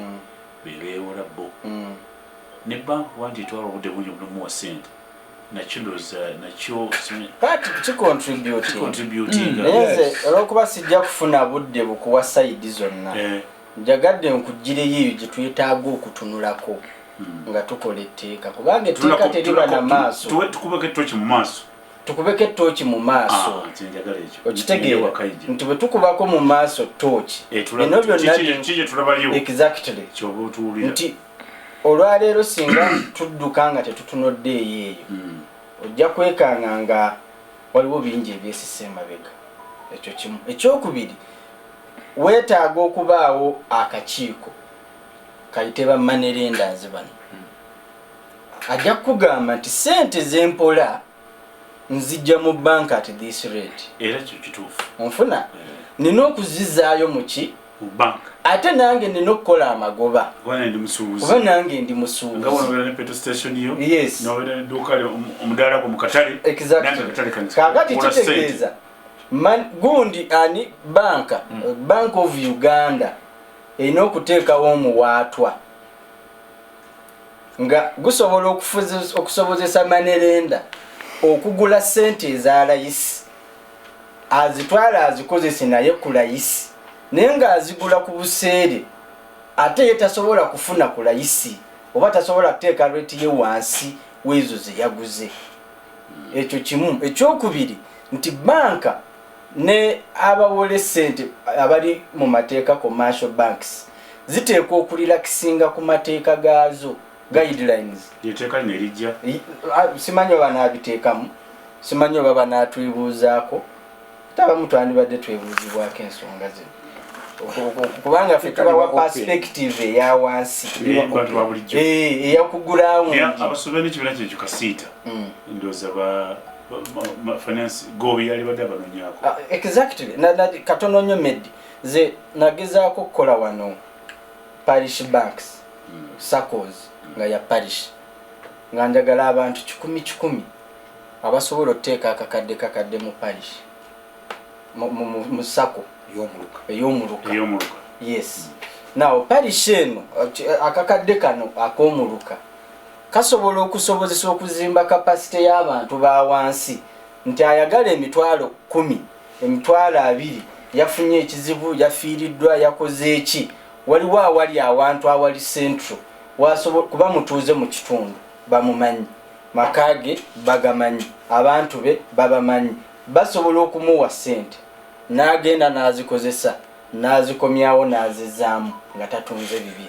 Speaker 1: bebeewola bo ne banka, kuba nti etwala obudde bungi omulimu wa sente, nakyo ndowooza nakyo
Speaker 2: Kati kicontributing.
Speaker 1: Contributing.
Speaker 2: Naye nze olwokuba sijja kufuna budde bukuwa side zonna, njagadde nkugireyo eyo gye twetaaga okutunulako nga tukola etteeka, kubanga etteeka teriba na maaso.
Speaker 1: Tukubeko ettoki mu maaso.
Speaker 2: Tukubeko ettooki mu maaso.
Speaker 1: Ah, kyenjagala ekyo.
Speaker 2: Okitegeera?
Speaker 1: Wakayija.
Speaker 2: Nti bwe tukubako mu maaso ttooki, bino byonna
Speaker 1: Kiki tulabayo?
Speaker 2: Exactly.
Speaker 1: Kyoba otuwulira.
Speaker 2: Nti olwaleero singa tudduka nga tetutunodde eyo eyo, ojja kwekanga nga waliwo bingi ebyesisa emabega. Ekyo kimu. Ekyokubiri, weetaaga okubaawo akakiiko kayite ba money lenders bano. Ajja kukugamba nti sente zempola nzijja mu bank at this rate.
Speaker 1: Era kyo kituufu.
Speaker 2: Onfuna? Nina okuzizaayo muki?
Speaker 1: Mu banka.
Speaker 2: Ate nange nina okukola amagoba.
Speaker 1: Kuba ndi musuubuzi.
Speaker 2: Kuba nange ndi
Speaker 1: Nga
Speaker 2: musuubuzi.
Speaker 1: bwonobeera ne petrol station yo, nobeera nedduuka lyo, omudaala gwo mu katale. Nange akatale kange
Speaker 2: Kakati
Speaker 1: kola sente.
Speaker 2: kitegeeza gundi ani banka, Bank of Uganda erina okuteekawo omuwaatwa nga gusobola okusobozesa money lender okugula sente eza layisi, azitwala azikozese naye ku layisi, naye ng'azigula ku buseere, ate ye tasobola kufuna ku layisi oba tasobola kuteeka rate ye wansi w'ezo ze yaguze. Ekyo kimu. Ekyokubiri nti banka ne abawola essente abali mu mateeka, commercial banks, ziteekwa okurelaxinga ku mateeka gaazo, guidelines.
Speaker 1: Etteeka lino erijja.
Speaker 2: Simanyi oba naabiteekamu, simanyi oba banaatwebuuzaako, ate abamu twandibadde twebuuzibwako ensonga zino, kubanga ffe tubawa perspective eya wansi.
Speaker 1: Bantu ba bulijjo.
Speaker 2: Eyaku ground.
Speaker 1: Naye abasuubira n'ekibiina kyekyo kasiita, ndowooza ba finance gobi yali badde abanonyaako.
Speaker 2: Ah, exactly. Katono nnyo Meddy, ze nagezaako okukola wano parish banks, SACCOs nga ya parish, nga njagala abantu kikumi kikumi abasobola okuteeka akakadde kakadde mu parish, mu SACCO.
Speaker 4: Y'omuluka.
Speaker 2: Ey'omuluka.
Speaker 1: Ey'omuluka.
Speaker 2: Yes. Now parish eno, akakadde kano ak'omuluka kasobola okusobozesa okuzimba capacity y'abantu ba wansi, nti ayagala 100,000, 20,000, yafunye ekizibu, yafiiriddwa, yakoze eki, waliwo awali awantu awali central kuba mutuuze mu kitundu, bamumanyi, maka ge bagamanyi, abantu be babamanyi, basobola okumuwa ssente n'agenda n'azikozesa n'azikomyawo n'azizaamu nga tatunze bibi.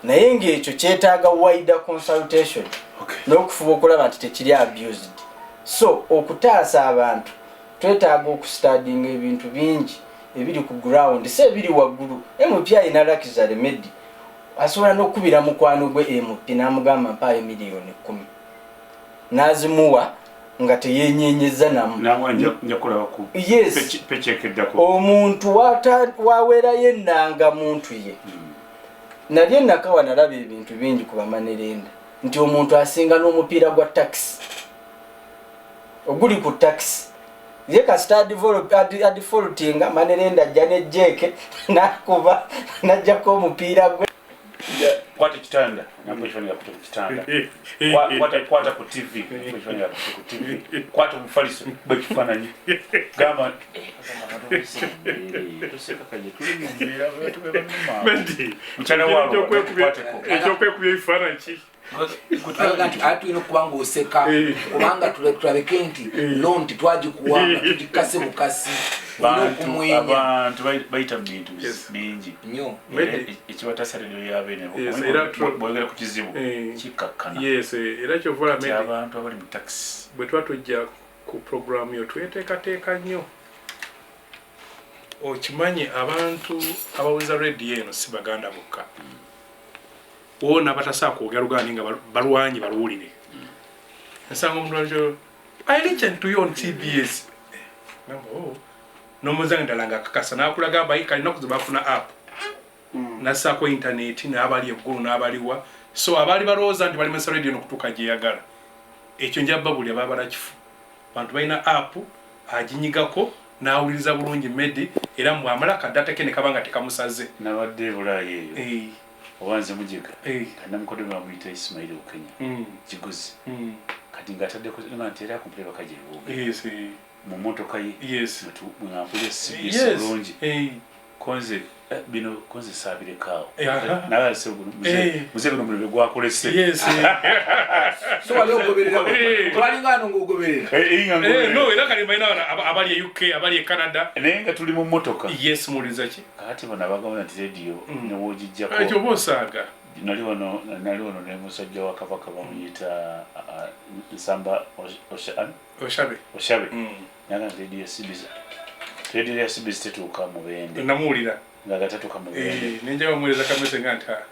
Speaker 2: Naye ng'ekyo kyetaaga wider consultation n'okufuba okulaba nti tekiri abused. So okutaasa abantu twetaaga okustudyinga ebintu bingi ebiri ku ground, si ebiri waggulu. MP alina luxury, Meddy, asobola n'okukubira mukwano gwe MP n'amugamba mpaayo 10 million, n'azimuwa nga teyenyenyeza namu.
Speaker 1: Namwe nja kulaba ku paycheck eddako.
Speaker 2: Omuntu waweerayo ennanga muntu ye. Nali enakawa nalaba ebintu bingi ku ba money lender, nti omuntu asinga n'omupiira gwa takisi oguli ku takisi ye, kasita adefaultinga, money lender ajja nejjeeke nakuba najjako omupiira gwe.
Speaker 1: Kwata ekitanda, nampa ekifaananyi akute ku kitanda. Kwata ku TV, nampa ekifaananyi akute ku TV. Kwata omufaliso, kuba ekifaananyi, gamba toseka kaje, tuli mu mbeera, tube banuma.
Speaker 3: Meddy,
Speaker 1: Mukyala waabwe,
Speaker 3: ekyokwekubya
Speaker 1: kwateko.
Speaker 3: Ekyokwekubya ebifaananyi ki?
Speaker 4: Alaga nti ate tulina okuba ng'oseka
Speaker 3: Eh.
Speaker 4: kubanga tulabike nti loan titwagikuwa nga tugikase bukasi, olina
Speaker 1: Bantu
Speaker 4: okumwenya.
Speaker 1: Abantu bayita mu bintu
Speaker 3: Yes.
Speaker 1: bingi.
Speaker 4: Nnyo.
Speaker 1: Era
Speaker 3: Maybe.
Speaker 1: ekibatasa leero yabeene
Speaker 3: Yes, era true.
Speaker 1: bwogera ku kizibu
Speaker 3: Eh.
Speaker 1: kikkakkana.
Speaker 3: Yes, era kyova olaba
Speaker 1: Nti
Speaker 3: Medi,
Speaker 1: abantu abali mu takisi
Speaker 3: bwe tuba tujja ku programu yo tweteekateeka nnyo. Okimanyi abantu abawuliza rediyo eno si Baganda bokka, wona abatasobola kwogera Luganda naye nga balwanyi baluwulire. Nsanga omuntu atyo, "I listen to you on TBS." Ngamba, "Oh." N'omuzange ddala nga akakasa n'akulaga abayika ennaku ze bafuna app, nassaako intaneti n'abali eggulu n'abaliwa. So abaali balowooza nti balemesa rediyo nokutuuka gyeyagala, ekyo njaba buli ababala kifu. Bantu balina app, aginyigako n'awuliriza bulungi Medi, era mwamala kadata ke ne kaba nga tekamusaze.
Speaker 1: Nabadde Ebulaaya eyo, oba nze mujega, kanamukodde bamuyita Ismaili Bukenya Kiguzi. Kati ng'ataddeko nga nti era akumpule bakajebuuga mu motoka ye, mwampulira CBS bulungi. Konze bino konze saabirekaawo. Nagalese muze guno mulebe gwakulese.
Speaker 4: So wali ogoberera, twalinga ano ng'ogoberera.
Speaker 1: Eh, nga ngoberera.
Speaker 3: No, era kali balina bano abali e UK, abali e Canada.
Speaker 1: Naye nga tuli mu motoka.
Speaker 3: Yes, muwuliriza ki?
Speaker 1: Kakati bano abagamba nti rediyo newogijjako
Speaker 3: Ekyo oba osaaga.
Speaker 1: Nali wano ne musajja wa kabaka bamuyita Nsamba
Speaker 3: Oshabe.
Speaker 1: Oshabe. Naga nti rediyo ya CBS, rediyo ya CBS tetuuka Mubende.
Speaker 3: Namuwulira.
Speaker 1: Nga gatatuuka Mubende.
Speaker 3: Nenja bamuweereza kamese nga nti, "Ah,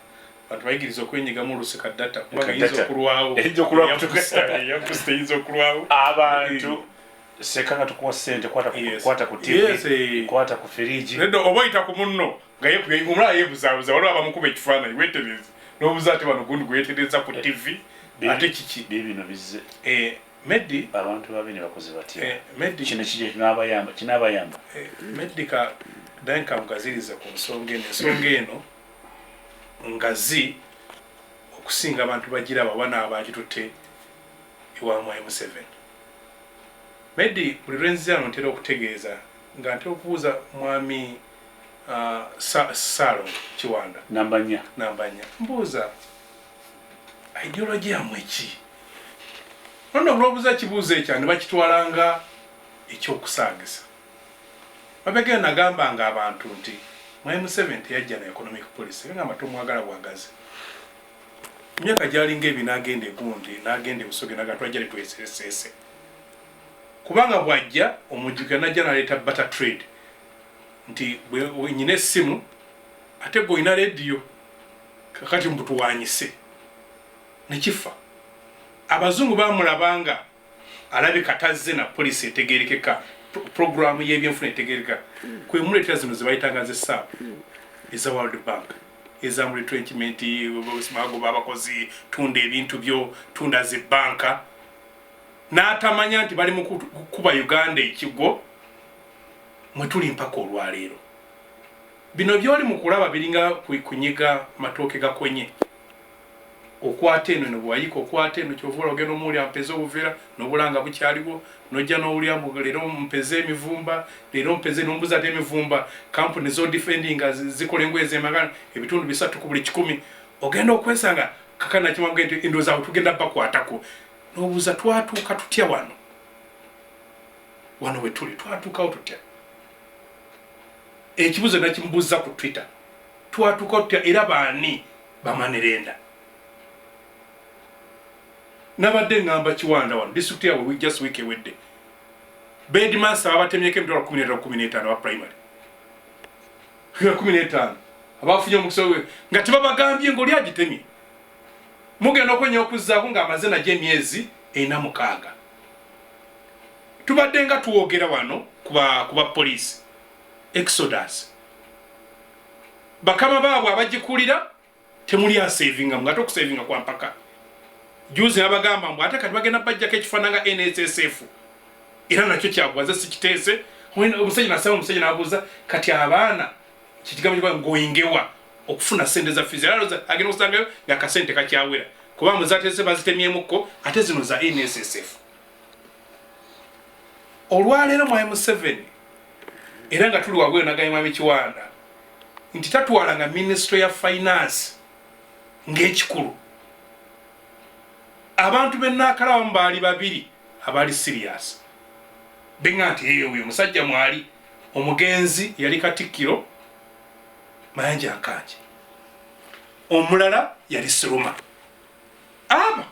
Speaker 3: bantu bayigiriza okwenyigamu olusi ka data kubanga
Speaker 1: Ka
Speaker 3: eyinza
Speaker 1: data.
Speaker 3: okulwawo."
Speaker 1: Eyinza okulwawo.
Speaker 3: Eya booster eyinza okulwawo.
Speaker 1: Abantu seka nga tukuwa sente, kwata ku, kwata ku TV, kwata ku firiji.
Speaker 3: Nedda, oba oyita ku munno nga omulala yeebuzaabuza, waliwo abamukuba ekifaananyi weetereze n'obuuza ate bano gundi gweyetereza ku TV ate kiki?
Speaker 1: Bibino bizze.
Speaker 3: Medi.
Speaker 1: Abantu babi ne bakoze batya?
Speaker 3: Medi.
Speaker 1: Kino kijja kinabayamba, kinabayamba.
Speaker 3: Medi, ka danka ngaziriza ku nsonga eno. Ensonga eno ngazi okusinga abantu bagiraba oba n'abagitutte ewa Mwami Museveni. Medi, buli lwenzirano ntera okutegeeza nga ntera okubuuza mwami Saalongo Kiwanda.
Speaker 1: Namba 4.
Speaker 3: Namba 4, mbuuza ideology yammwe ki? Nonno olwobuuza kibuuzo ekyo ne bakitwalanga ekyokusaagisa. Mabegere nagambanga abantu nti Mwami Museveni teyajja na economic policy, era ngamba tomwagala bwagazi. Emyaka gyalinga ebi n'agenda egundi n'agenda ebusoge naga twajja tetweseeseese, kubanga bw'ajja omujjukira najja n'aleeta barter trade nti nyina essimu ate gwe olina rediyo, kakati mbutuwanyise nekifa. Abazungu bamulabanga alabika tazze na policy etegerekeka, programu y'ebyenfuna etegerekeka, kwemuleetera zino zebayitanga zesaapu eza World Bank, eza mu retrenchment, magoba abakozi, tunda ebintu byo, tunda zibanka, n'atamanya nti bali mu kukuba Uganda ekigwo mwe tuli mpaka olwaleero. Bino byoli mu kulaba biringa kunyiga matooke gakonye, okwata eno eno bwewayika okwata eno, kyova ola ogenda omuwulira mpeze obuveera n'obulanga bukyaliwo, nojja n'owulira mbu leero mpeze emivumba, leero mpeze, nombuza ate emivumba kampuni zodefendinga zikola engoye zemagana ebitundu 3 ku buli 100. Ogenda okwesanga kakana kimwamge nti endowooza awo tugenda bakwatako, n'obuuza twatuuka tutya wano, wano we tuli twatuukawo tutya? Ekibuuzo nakimubuuza ku Twitter, twatuukawo tutya era baani ba money lender? Nabadde ngamba Kiwanda wano district yaabwe just week ewedde bedmaster babatemyeko emitwalo 15 15 aba primary 15 abafunye omukisa nga tebabagambye ngaoli agitemye, mugenda okwenya okuzzaako ng'amaze nagyo emyezi 46. Tubadde nga tuwogera wano kuba poliisi exodus, bakama baabwe abagikulira temuli asevinga nga ate okusevinga kwa mpaka. Juzi nabagamba mbu ate kati bagenda bajjako ekifaanana nga NSSF, era nakyo kyagwaze sikiteese. Omusajja nasaba, omusajja nabuuza kati abaana kikigambo kiba ngoyingewa okufuna sente za fees, era alowooza agenda okusangayo nga akasente kakyawera kuba muzateese bazitemyemuko ate zino za NSSF. Olwaleero mwami Museveni, era nga tuli wabweru, nagambye mwami Kiwanda nti tatwalanga ministry ya finance ng'ekikulu. Abantu benakalabamu baali babiri abaali serious, benga nti eyo oyo omusajja mwali omugenzi yali Katikkiro Mayanja Nkangi, omulala yali Siruma. Aba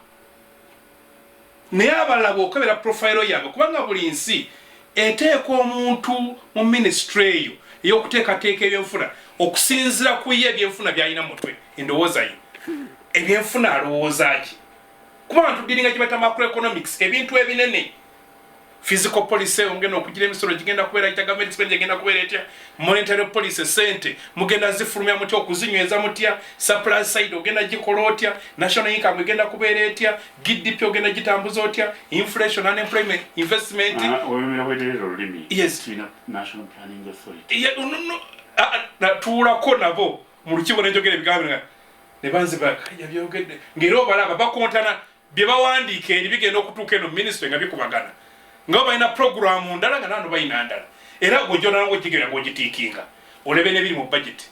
Speaker 3: naye abalala bwokebera profile yaabwe, kubanga buli nsi eteeka omuntu mu minisitule eyo ey'okuteekateeka ebyenfuna okusinziira ku ye ebyenfuna byalina mutwe, endowooza ye ebyenfuna alowooza ki, kubanga tudiringa kibata macroeconomics, ebintu ebinene, fiscal policy, ogenda okugira emisolo gigenda kubeera ita, government expenditure egenda kubeera etya, monetary policy, sente mugenda zifulumya mutya, okuzinyweza mutya, supply side ogenda gikola otya, national income egenda kubeera etya, GDP ogenda gitambuza otya, inflation, unemployment, investment.
Speaker 1: Wemera weterera olulimi.
Speaker 3: Yes.
Speaker 1: Tulina National Planning Authority.
Speaker 3: Yeah, no, natuulako nabo mu lukiiko nenjogera ebigambo nga ne banziba yabyogedde, ng'era obalaba bakontana bye bawandiika eri bigenda okutuuka eno minisitule nga bikubagana, nga bo balina programu ndala nga nano balina ndala. Era gwejonanga ogigera ng'ogitiikinga olebe n'ebiri mu budget.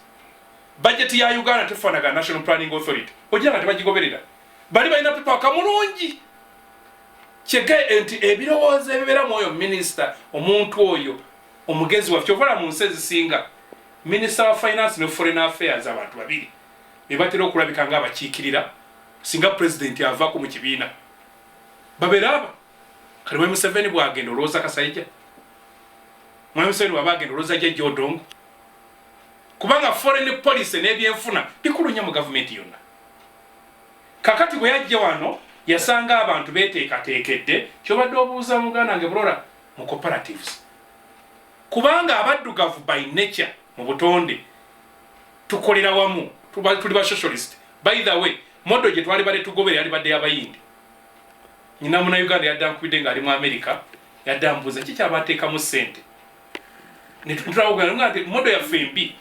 Speaker 3: Budget ya Uganda tefaanagana National Planning Authority, ogira nga tebagigoberera. Bali balina paperwork mulungi kyege nti ebirowoozo ebibeera mu oyo minisita, omuntu oyo omugezi waffe. Kyovala mu nsi ezisinga minisita wa finance ne foreign affairs abantu babiri be batera okulabika nga abakiikirira singa pulezidenti avaako mu kibiina, babeera aba. Kati mwami Museveni bwagenda, olowooza Kasaija? Mwami Museveni bwaba agenda, olowooza Jajja Odongo? Kubanga foreign policy n'ebyenfuna bikulu nnyo mu gavumenti yonna. Kakati bwe yajja wano yasanga abantu beteekateekedde. Kyobadde obuuza muganda nge Bulola mu cooperatives, kubanga abaddugavu by nature, mu butonde, tukolera wamu, tuli ba socialist. By the way, model gye twali badde tugobera yali badde y'Abayindi. Nyina Munauganda yadde ankubidde ng'ali mu America, yadde ambuuza ki kyabateekamu ssente. Netulaba nti model yaffe embi,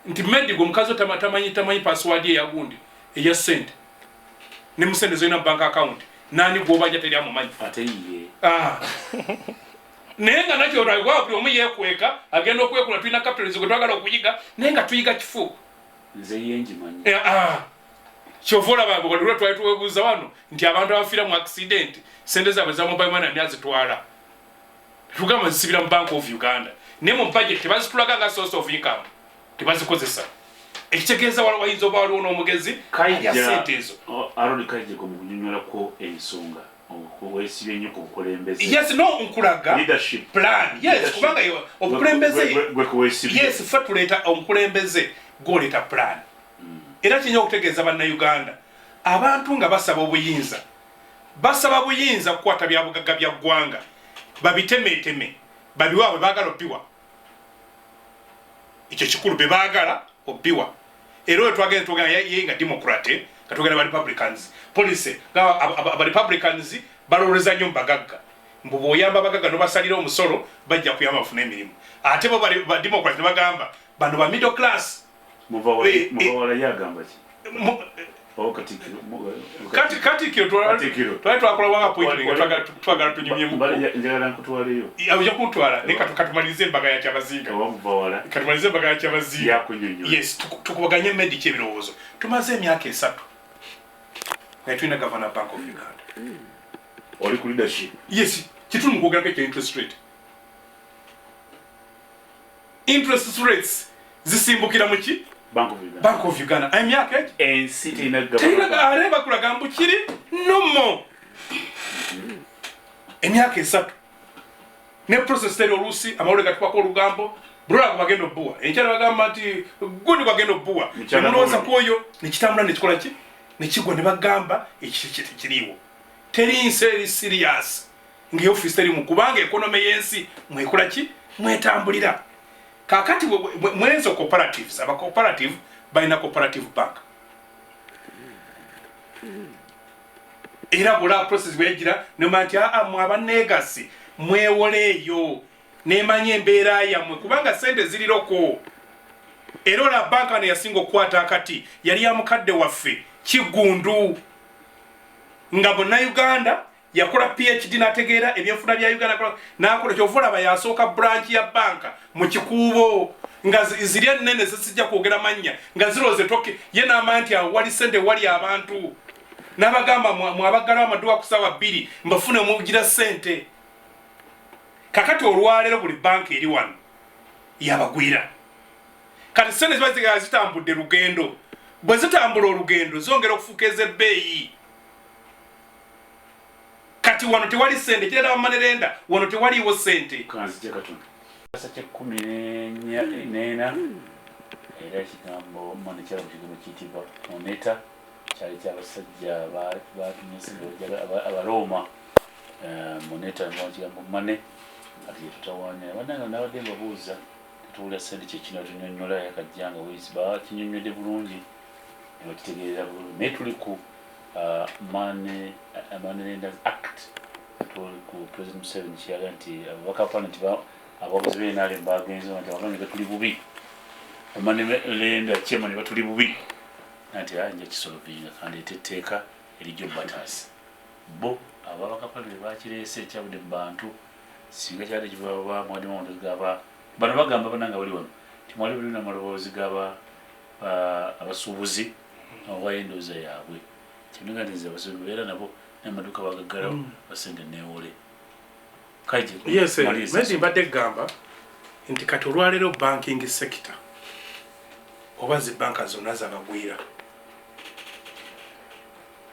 Speaker 3: nti medigo omukazi tamanyi password eyagundi eya ssente ne musente zolina bank account, nani gwobanja teri amumanyi.
Speaker 1: Ate ye.
Speaker 3: Ah. Naye nga nakyo olwa buli omu yeekweka, agenda okwekula. Tulina capitalism gwe twagala okuyiga, naye nga tuyiga kifu.
Speaker 1: Nze ye ngimanyi.
Speaker 3: Eh, ah. Kyova olaba lwe twali tuwebuuza wano nti abantu abafiira mu accident, sente zaabwe za mobile money ani azitwala? Tugamba zisibira mu Bank of Uganda, naye mu budget tebazitulaga nga source of income, tebazikozesa. Ekitegeeza waliwo wayinza oba waliwo n'omugezi alya sente ezo.
Speaker 1: Aaron Kaija, gwe mu kunyonnyolako ensonga weesibye nnyo ku bukulembeze.
Speaker 3: Yes, no, nkulaga
Speaker 1: Leadership.
Speaker 3: plan, yes.
Speaker 1: Leadership.
Speaker 3: Kubanga obukulembeze
Speaker 1: Gwe kuweesibye.
Speaker 3: Yes, ffe tuleeta omukulembeze, gwoleeta plan. Era kinya okutegeeza Bannayuganda, abantu nga basaba obuyinza, basaba buyinza kukwata byabugagga bya ggwanga, babitemeeteme, babiwa bwe baagala obiwa. Ekyo kikulu, be baagala obiwa. Era oyo twagenda twogera ye nga Democrat, nga twogera ba Republicans policy, nga aba Republicans balowoleza nnyo mu bagagga, mbu bw'oyamba abagagga nobasalira omusolo bajja kuyamba bafune emirimu. Ate bo ba Democrat ne bagamba bano ba middle class.
Speaker 1: Muvawala ye agamba ki? Oba Katikkiro
Speaker 3: Katikkiro
Speaker 1: Katikkiro.
Speaker 3: Twali twakola wanga appointment nga twagala tunyumyemu.
Speaker 1: Njagala nkutwaleyo.
Speaker 3: Ojja kuntwala, naye katumalirize embaga ya Kyabazinga.
Speaker 1: Oba Muvawala.
Speaker 3: Katumalirize embaga ya Kyabazinga.
Speaker 1: Yakunyonyola.
Speaker 3: Yes, tukubaganye medic ebirowoozo. Tumaze emyaka 3 nga tulina governor Bank of Uganda.
Speaker 1: Oli ku leadership.
Speaker 3: Yes, kituli mu kwogerako ekyo interest rate. Interest rates zisimbukira mu ki?
Speaker 1: Bank of Uganda.
Speaker 3: Bank of Uganda. Emyaka egi
Speaker 1: Ensi terina
Speaker 3: terina
Speaker 1: governor.
Speaker 3: Ate bakulaga mbu kiri nomo emyaka 3 ne process teri. Oluusi amawulire gatukwako olugambo, bulolago bagenda obbuwa enkyala, bagamba nti gundi bagenda obbuwa.
Speaker 1: Mukyala
Speaker 3: Nemulowooza
Speaker 1: Gundi.
Speaker 3: ku oyo, nekitambula nekikola ki, nekigwa, ne bagamba ekiki tekiriiwo. Teri nsi eri serious nga office terimu, kubanga economy y'ensi mwekola ki, mwetambulira. Kakati mwenzo cooperatives, aba cooperative balina cooperative bank, era bula process bwegira nemanya nti aa mwe abaneegasi mwewoleeyo, nemanya embeera yammwe, kubanga sente ziriroko. Era ola banka ne yasinga okukwata akati yali ya mukadde waffe Kigundu, nga Munnayuganda, yakola PhD n'ategeera ebyenfuna bya Uganda, n'akola. Kyova olaba yasooka branch ya banka mu Kikuubo, nga ziri ennene zisijja kwogera mannya, nga zirooze toke ye n'amanya nti awo wali sente, wali abantu. N'abagamba mwabaggalawo amaduuka ku ssaawa 2 mbafune mugira ssente. Kakati olwaleero buli banka eri wano yabagwira. Kati ssente ziba zigala zitambudde lugendo, bwe zitambula olugendo zongera okufuuka ez'ebbeeyi. Kati wano tewali ssente, kireta ba money lender, wano tewaliiwo ssente.
Speaker 1: Kanzije katono. Kasa ky'ekkumi n'ena era ekigambo money kyava mu kigambo kiyitibwa moneta, kyali ky'abasajja batumye Abarooma. Moneta mu kigambo money kati yetutawaanya. Bannange nabadde mbabuuza, tetuwulira ssente kyekino tunyonnyola yakajja nga bakinyonnyodde bulungi ne bakitegeerera bulungi, naye tuli ku Money Lenders Act, tuli ku President Museveni kyeyaga nti ababaka parliament abawagizi b'NRM bagenze nti abagambe tuli bubi, money lender chairman batuli bubi, nti nja kisolvinga kandeeta etteeka erijjo bataasi. Bo ababaka parliament bakireese ekyabudde mu bantu, singa kyali kibaba mwalimu amaloboozi gaba bano bagamba bananga bali wano timwali buli n'amaloboozi gaba abasuubuzi obayo endowooza yaabwe kyemega nti nze abasuubuzi beera nabo n'amaduuka bagaggalawo basente neewole.
Speaker 3: Yes, maybe mbadde gamba nti kati olwaleero banking sector oba zi banka zonna zabagwira,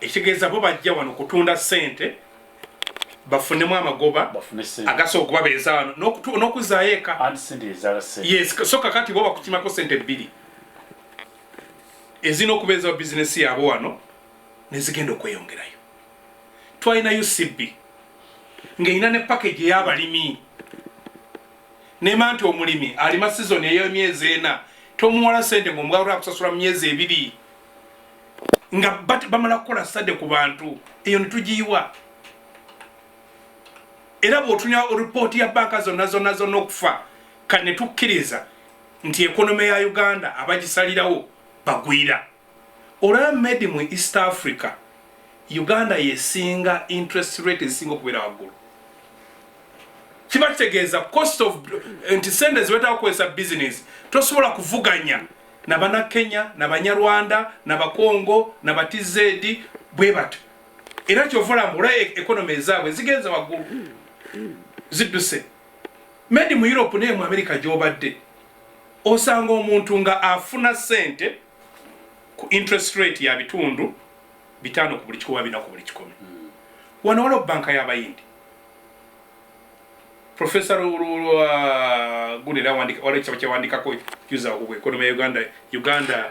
Speaker 3: ekitegeeza bo bajja wano kutunda ssente bafunemu amagoba agasobola okubabeeza wano n'okuzaayo eka. Yes, so kakati bo bakukimako ssente bbiri ezirina okubeezawo bizinesi yaabwe wano nezigenda okweyongerayo. Twalina UCB ng'erina ne package ey'abalimi, nema nti omulimi alima season ey'emyezi 4 tomuwala sente ng'omugala akusasula mu myezi 2 nga bamala kukola study ku bantu, eyo netugiyiwa. Era bw'otunya ripooti ya banka zonna zonna zonna okufa kati ne tukkiriza nti economy ya Uganda abagisalirawo bagwira. Olaba medi mu East Africa, Uganda yesinga interest rate ezisinga okubeera waggulu. Kiba kitegeeza cost of nti sente ziwetaaga okukozesa business tosobola kuvuganya nabana Kenya, nabanyarwanda, nabakongo, nabatz bwe batyo. Era kyova olaba olwa economy ezaabwe zigenze waggulu zidduse. Medi mu Europe naye mu America gy'obadde osanga omuntu nga afuna sente ku interest rate ya 5% ku buli 100, 4 ku buli 100. Wano waliwo banka y'abayindi, Professor Gunera waliwo ekitabo kyawandikako juza ku economy ya Uganda,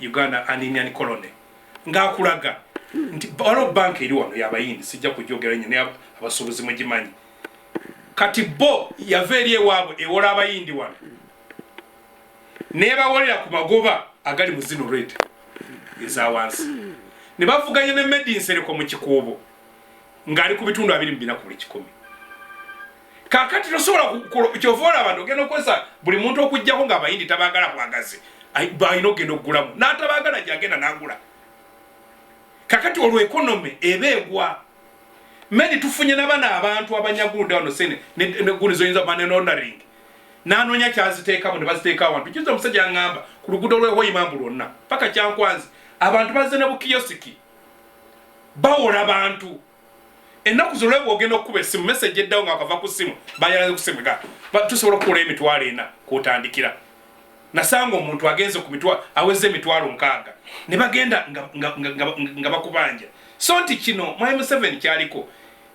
Speaker 3: Uganda and Indian colony, ng'akulaga nti waliwo banka eri wano y'abayindi, sijja kujogera nnyo naye abasuubuzi mugimanyi. Kati bo yava eri ewaabwe ewola abayindi wano nebawolera ku magoba agali mu zino rate eza wansi, ne bavuganya ne Medinsereko mu Kikuubo ng'ali ku 24% ku buli. Kakati tosobola, kyova olaba nti ogenda okukozesa buli muntu okugjako ng'abayindi tabaagala bwagazi, balina okugenda okugulamu n'atabaagala gyagenda n'agula. Kakati olwo economy eba egwa. Medi tufunye nabano abantu abanyagunda wano sene negundi zoyinza money laundering nanoonya kyaziteekamu ne baziteeka awantu. Kiza omusajja yaŋŋamba ku luguudo lw'ehoyimambu lwonna paka Kyankwanzi abantu bazze ne bukiyosiki bawola bantu. Ennaku zino olwebwa ogenda okukuba essimu, message eddawo nga wakava ku ssimu, bayalaze ku ssimu ga tusobola okukola 40,000 kwotandikira. Nasanga omuntu agenze ku mitwalo aweze 60,000 ne bagenda nga bakubanja. So nti kino mwami Museveni kyaliko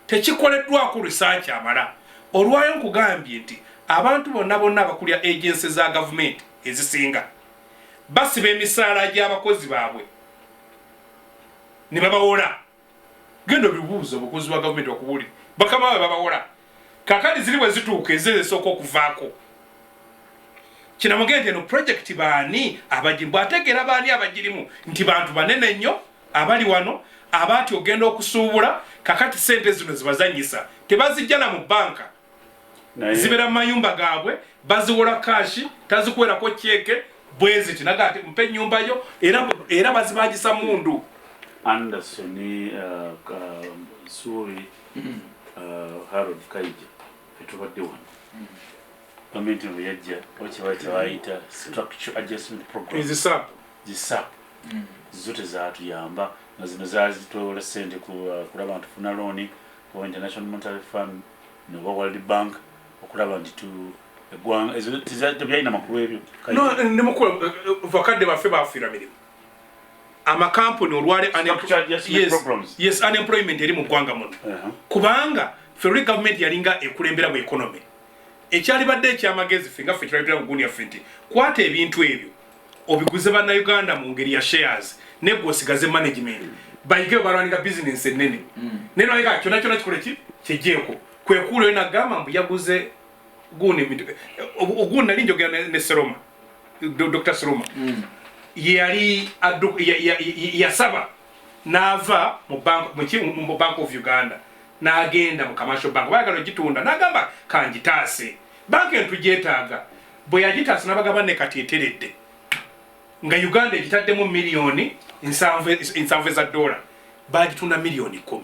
Speaker 3: tekikoleddwako research amala. Olwayo nkugambye nti abantu bonna bonna abakulya agency za gavumenti ezisinga basiba emisaala gy'abakozi baabwe ne babawola. Genda obibuuza obukozi bwa gavumenti bakubuulire, bakama baabwe babawola. Kakati ziri bwe zituuka ezire zisooka okuvaako kinamugende nti eno project baani abagirimu, bw'ategeera baani abagirimu nti bantu banene nnyo abali wano abaati ogenda okusuubula. Kakati sente zino zibazanyisa tebazijja na mu banka, zibeera mu mayumba gaabwe, baziwola cash, tazikuwerako cheque bweziti naga ati mpe ennyumba yo, era bazibagisa mundu.
Speaker 1: Anderson Suri Harold Kaija, fetubadde wano gavumenti bwe yajja okiba kyebayita structure adjustment program.
Speaker 3: Ezi SAP.
Speaker 1: Zi SAP zo tezatuyamba. Nga zino zazitwewola sente kulaba nti tufuna looni owa International Monetary Fund noba World Bank, okulaba nti tu eggwanga ezo tebyalina makulu ebyo.
Speaker 3: No, ne mukulu, bakadde baffe bafiirwa mirimu, amakampuni olwale
Speaker 1: Structured adjustment programs.
Speaker 3: Yes, unemployment eri mu ggwanga muno. Kubanga ffe luli gavumenti yalinga ekulembera bwe economy. Ekyalibadde ekyamagezi, ffe nga ffe kirabitira mu gundi yaffe, nti kwata ebintu ebyo obiguze Bannayuganda mu ngeri ya shares, negwe osigaze management, bayige bwe balwaninga bizinensi ennene. Naye naleka kyonna kyonna kikole ki kijeeko kwekuula. Oyo nagamba mbu yaguze gundi ogundi, nali njogera ne Seroma, Dr Seroma yali yasaba n'ava mu Bank of Uganda n'agenda mu commercial bank. Bayagala ogitunda, n'agamba kangitaase, banka eno tugyetaaga. Bwe yagitaasa n'abagamba ne kati eteredde, nga Uganda egitaddemu miliyoni 70 eza dola, bagitunda miliyoni 10.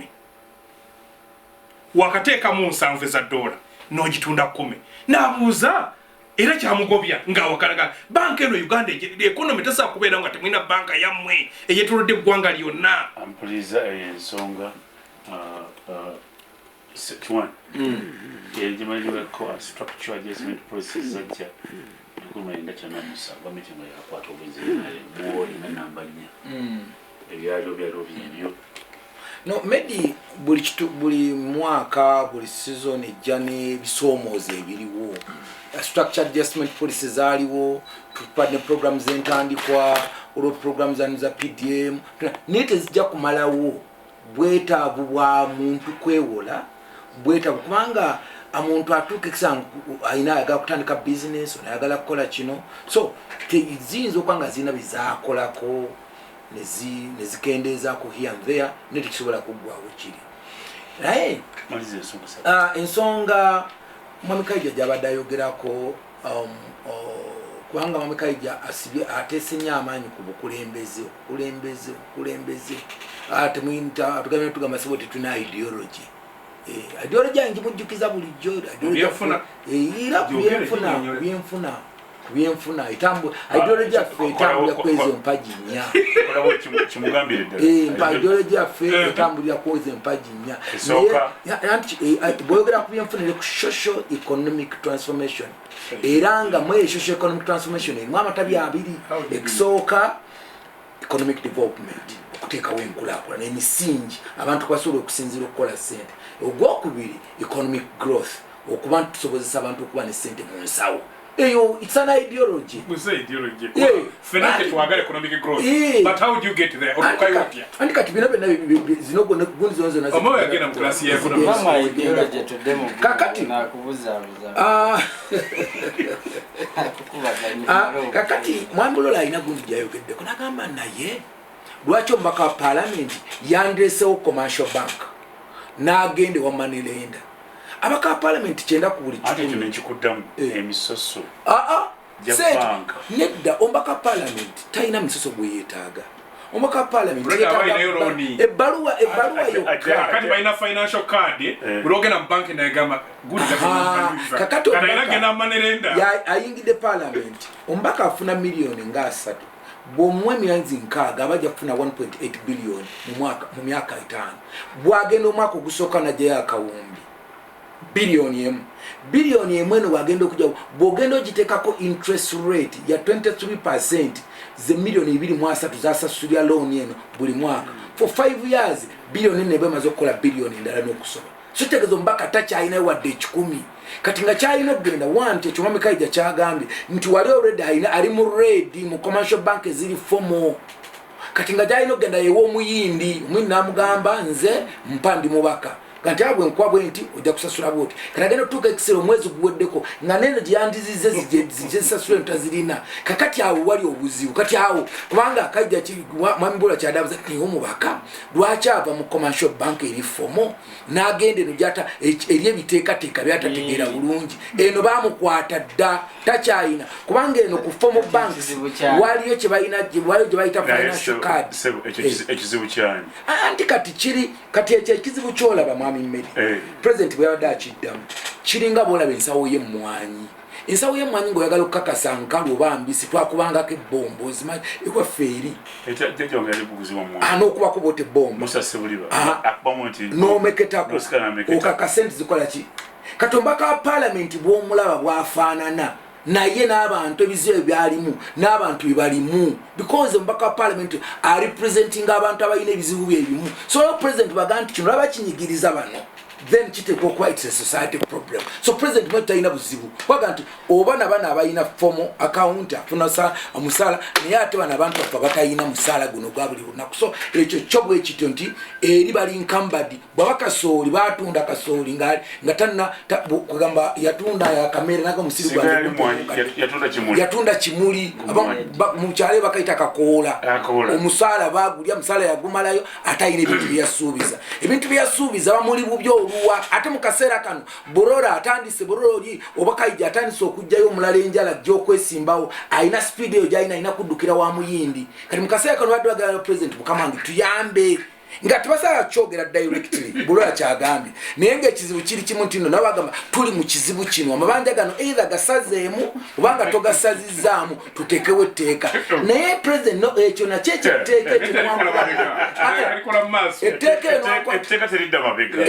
Speaker 3: Wakateekamu 70 eza dola n'ogitunda 10. N'abuuza era kyamugobya ng'awakalaga banka eno. Uganda economy tesobola kubeera nga temulina banka yammwe eyetolodde eggwanga lyonna.
Speaker 1: Ampuliriza, eyo ensonga kiwani egimanyiweko structure adjustment process zajja 1997, gavumenti nga yakwata obuyinza bwolina namba 4. Ebyaliwo byaliwo byebyo.
Speaker 4: No medi, buli kitu, buli mwaka, buli season ejja n'ebisoomoozo ebiriwo. Structure adjustment policy zaaliwo, tupa ne program z'entandikwa olwo program zanu za PDM, naye tezijja kumalawo bwetaavu bwa muntu kwewola bwetaavu, kubanga omuntu atuuka ekisa alina ayagala kutandika business, ono ayagala kukola kino. So ziyinza okuba nga zirina byezakolako nezikendeezaako here and there, naye tekisobola kuggwawo kiri. Naye
Speaker 1: maliza ensonga sa.
Speaker 4: Ensonga mwami Kaija gyabadde ayogerako, kubanga mwami Kaija asibye ateese nnyo amaanyi ku bukulembeze, obukulembeze, obukulembeze. Temuyinta tugambye, tugamba sibo tetulina ideology. Ideology yange ngimujjukiza bulijjo ideology.
Speaker 3: Byenfuna.
Speaker 4: Era ku
Speaker 3: Gyogere,
Speaker 4: byenfuna,
Speaker 3: ginnyonnyole.
Speaker 4: ku byenfuna, ku byenfuna ideology yaffe etambulira ku ezo mpagi nnya.
Speaker 1: Kolawo kimugambire ddala.
Speaker 4: Mpa ideology yaffe etambulira ku ezo empagi nnya.
Speaker 1: Esooka.
Speaker 4: Naye, anti, bw'oyogera ku byenfuna eri ku social economic transformation, era nga mu eyo social economic transformation erimu amatabi abiri.
Speaker 3: How do you
Speaker 4: Ekisooka economic development, okuteekawo enkulaakulana, emisingi abantu kwebasobola okusinziira okukola sente. Ogwokubiri economic growth, okuba nti tusobozesa abantu okuba ne sente mu nsawo. Eyo it's an ideology.
Speaker 3: Muze ideology.
Speaker 4: Yeah.
Speaker 3: Ffenna tetwagala economic growth.
Speaker 4: Yeah.
Speaker 3: But how do you get there?
Speaker 4: Anti
Speaker 3: Otuukayo otya?
Speaker 4: Anti kati bino byonna zino gundi zona zonna
Speaker 3: Oba yagenda mu class ya economics.
Speaker 2: Mama, ideology tudde mu
Speaker 4: Kakati.
Speaker 2: nakubuzaabuza kukubaganya.
Speaker 4: Kakati mwami Bulola alina gundi gyayogeddeko nagamba, naye lwaki omubaka wa palamenti yandiresewo commercial bank n'agenda ewa money lender? Abaka wa palamenti 90 ku buli
Speaker 1: Ate ekyo
Speaker 4: 100.
Speaker 1: nekikuddamu
Speaker 4: Eh.
Speaker 1: emisoso
Speaker 4: Aa,
Speaker 1: gya
Speaker 4: sente
Speaker 1: banka.
Speaker 4: Nedda, omubaka wa palamenti talina misoso gwe yeetaaga. Omubaka wa palamenti
Speaker 3: Already aba
Speaker 4: yeetaaga
Speaker 3: alinayo looni.
Speaker 4: ebbaluwa yokka.
Speaker 3: Kati balina financial card.
Speaker 1: Eh.
Speaker 3: Buli ogenda mu banki nagamba
Speaker 4: Aha, kakati
Speaker 3: kati alina
Speaker 4: omubaka-
Speaker 3: genda money lender.
Speaker 4: Ayingidde palamenti, omubaka afuna miliyoni nga 30. Bw'omuwa emyezi 60 aba ajja kufuna 1.8 biliyoni mu mwaka, mu myaka 5. Bwagenda omwaka ogusooka najjayo akawumbi, biliyoni 1. Biliyoni 1 eno bwagenda okujja, bw'ogenda ogiteekako interest rate ya 23%, ze miliyoni 230 zasasulira looni eno buli mwaka for 5 years, biliyoni 4 eba emaze okukola biliyoni endala n'okusoba. So kitegeeza omubaka takyalinayo wadde 100. Kati nga kyalina okugenda wanti ekyo mwami Kaija kyagambye nti wali already alina ali mu red mu commercial bank eziri formal. Kati nga gyalina okugenda yewa omuyindi, omuyindi namugamba nze mpa, ndi mubaka, nga nti abwe nkuwa bwe nti ojja kusasula bwoti. Kati agenda okutuuka ekiseera omwezi guweddeko nga neno gyeyandizize zije zisasula eno tazirina. Kakati awo wali obuzibu. Kati awo kubanga Kajja mwami Bula kyadabuza niye omubaka lwaki ava mu commercial bank eri formal n'agenda eno gyata eri ebiteekateeka byatategeera bulungi. Eno bamukwata dda, takyayina, kubanga eno ku formal banks
Speaker 2: Ekizibu kyange.
Speaker 4: waliyo kyebalina, waliyo gye bayita
Speaker 1: Naye
Speaker 4: financial card.
Speaker 1: Sebo, ekyo
Speaker 4: Eh.
Speaker 1: ekizibu kyanyu.
Speaker 4: Anti kati kiri kati ekyo ekizibu kyolaba mwami Mmeri,
Speaker 1: Eh.
Speaker 4: president bwe yabadde akiddamu, kiringa bwolaba ensawo y'emmwanyi. Ensawo y'emmwanyi ng'oyagala okukakasa nkalu oba mbisi, twakubangako ebbomba, ozimanyi ewaffe eri.
Speaker 1: Jjajja wange yali muguzi wa mmwanyi.
Speaker 4: N'okubako bwoti ebbomba.
Speaker 1: Musa Ssebuliba.
Speaker 4: Aha.
Speaker 1: Akubamu nti
Speaker 4: N'omeketako.
Speaker 1: N'osika n'ameketa.
Speaker 4: Okakase nti zikola ki. Kati omubaka wa paalamenti bw'omulaba bw'afaanana, naye n'abantu ebizibu byalimu n'abantu bebalimu, because omubaka wa paalamenti arepresentinga abantu abalina ebizibu byebimu. So olwo president baga nti kino laba kinyigiriza bano, then kiteekwa okuba it's a society problem. So president mwe talina buzibu kwaga nti oba nabano abalina formal account afuna omusaala, naye ate bano abantu baffe abatalina musaala guno gwa buli lunaku. So ekyo kyo bwe kityo nti eri bali encumbered. Bwaba kasooli, batunda kasooli nga tanna kugamba yatunda yakamere naga omusiri.
Speaker 1: Singa
Speaker 4: gwange
Speaker 1: yali mwanyi, yatunda kimuli.
Speaker 4: Yatunda kimuli. Mu kyalo bakayita kakoola.
Speaker 1: Akakoola.
Speaker 4: Omusaala bagulya, musaala yagumalayo, ate alina ebintu byeyasuubiza, ebintu byeyasuubiza bamuli bubi oluwa. Ate mu kaseera kano Burora atandise, Burora oli oba Kaija atandise okugjayo omulala, enjala ajja okwesimbawo, alina speed eyo gyalina, alina kuddukira wa muyindi. Kati mu kaseera kano badde bagala president, mukama wange tuyambe, nga tebasobola kyogera directly Bulola kyagambye, naye ngaekizibu kiri kimu nti nno nabo bagamba tuli mu kizibu kino, amabanja gano either gasazeemu obanga togasazizaamu, tuteekewo etteeka. Naye president no, ekyo nakyo ekyo etteeka ekyo
Speaker 3: Alikola mu maaso.
Speaker 4: Etteeka eno
Speaker 1: Etteeka teridda mabega.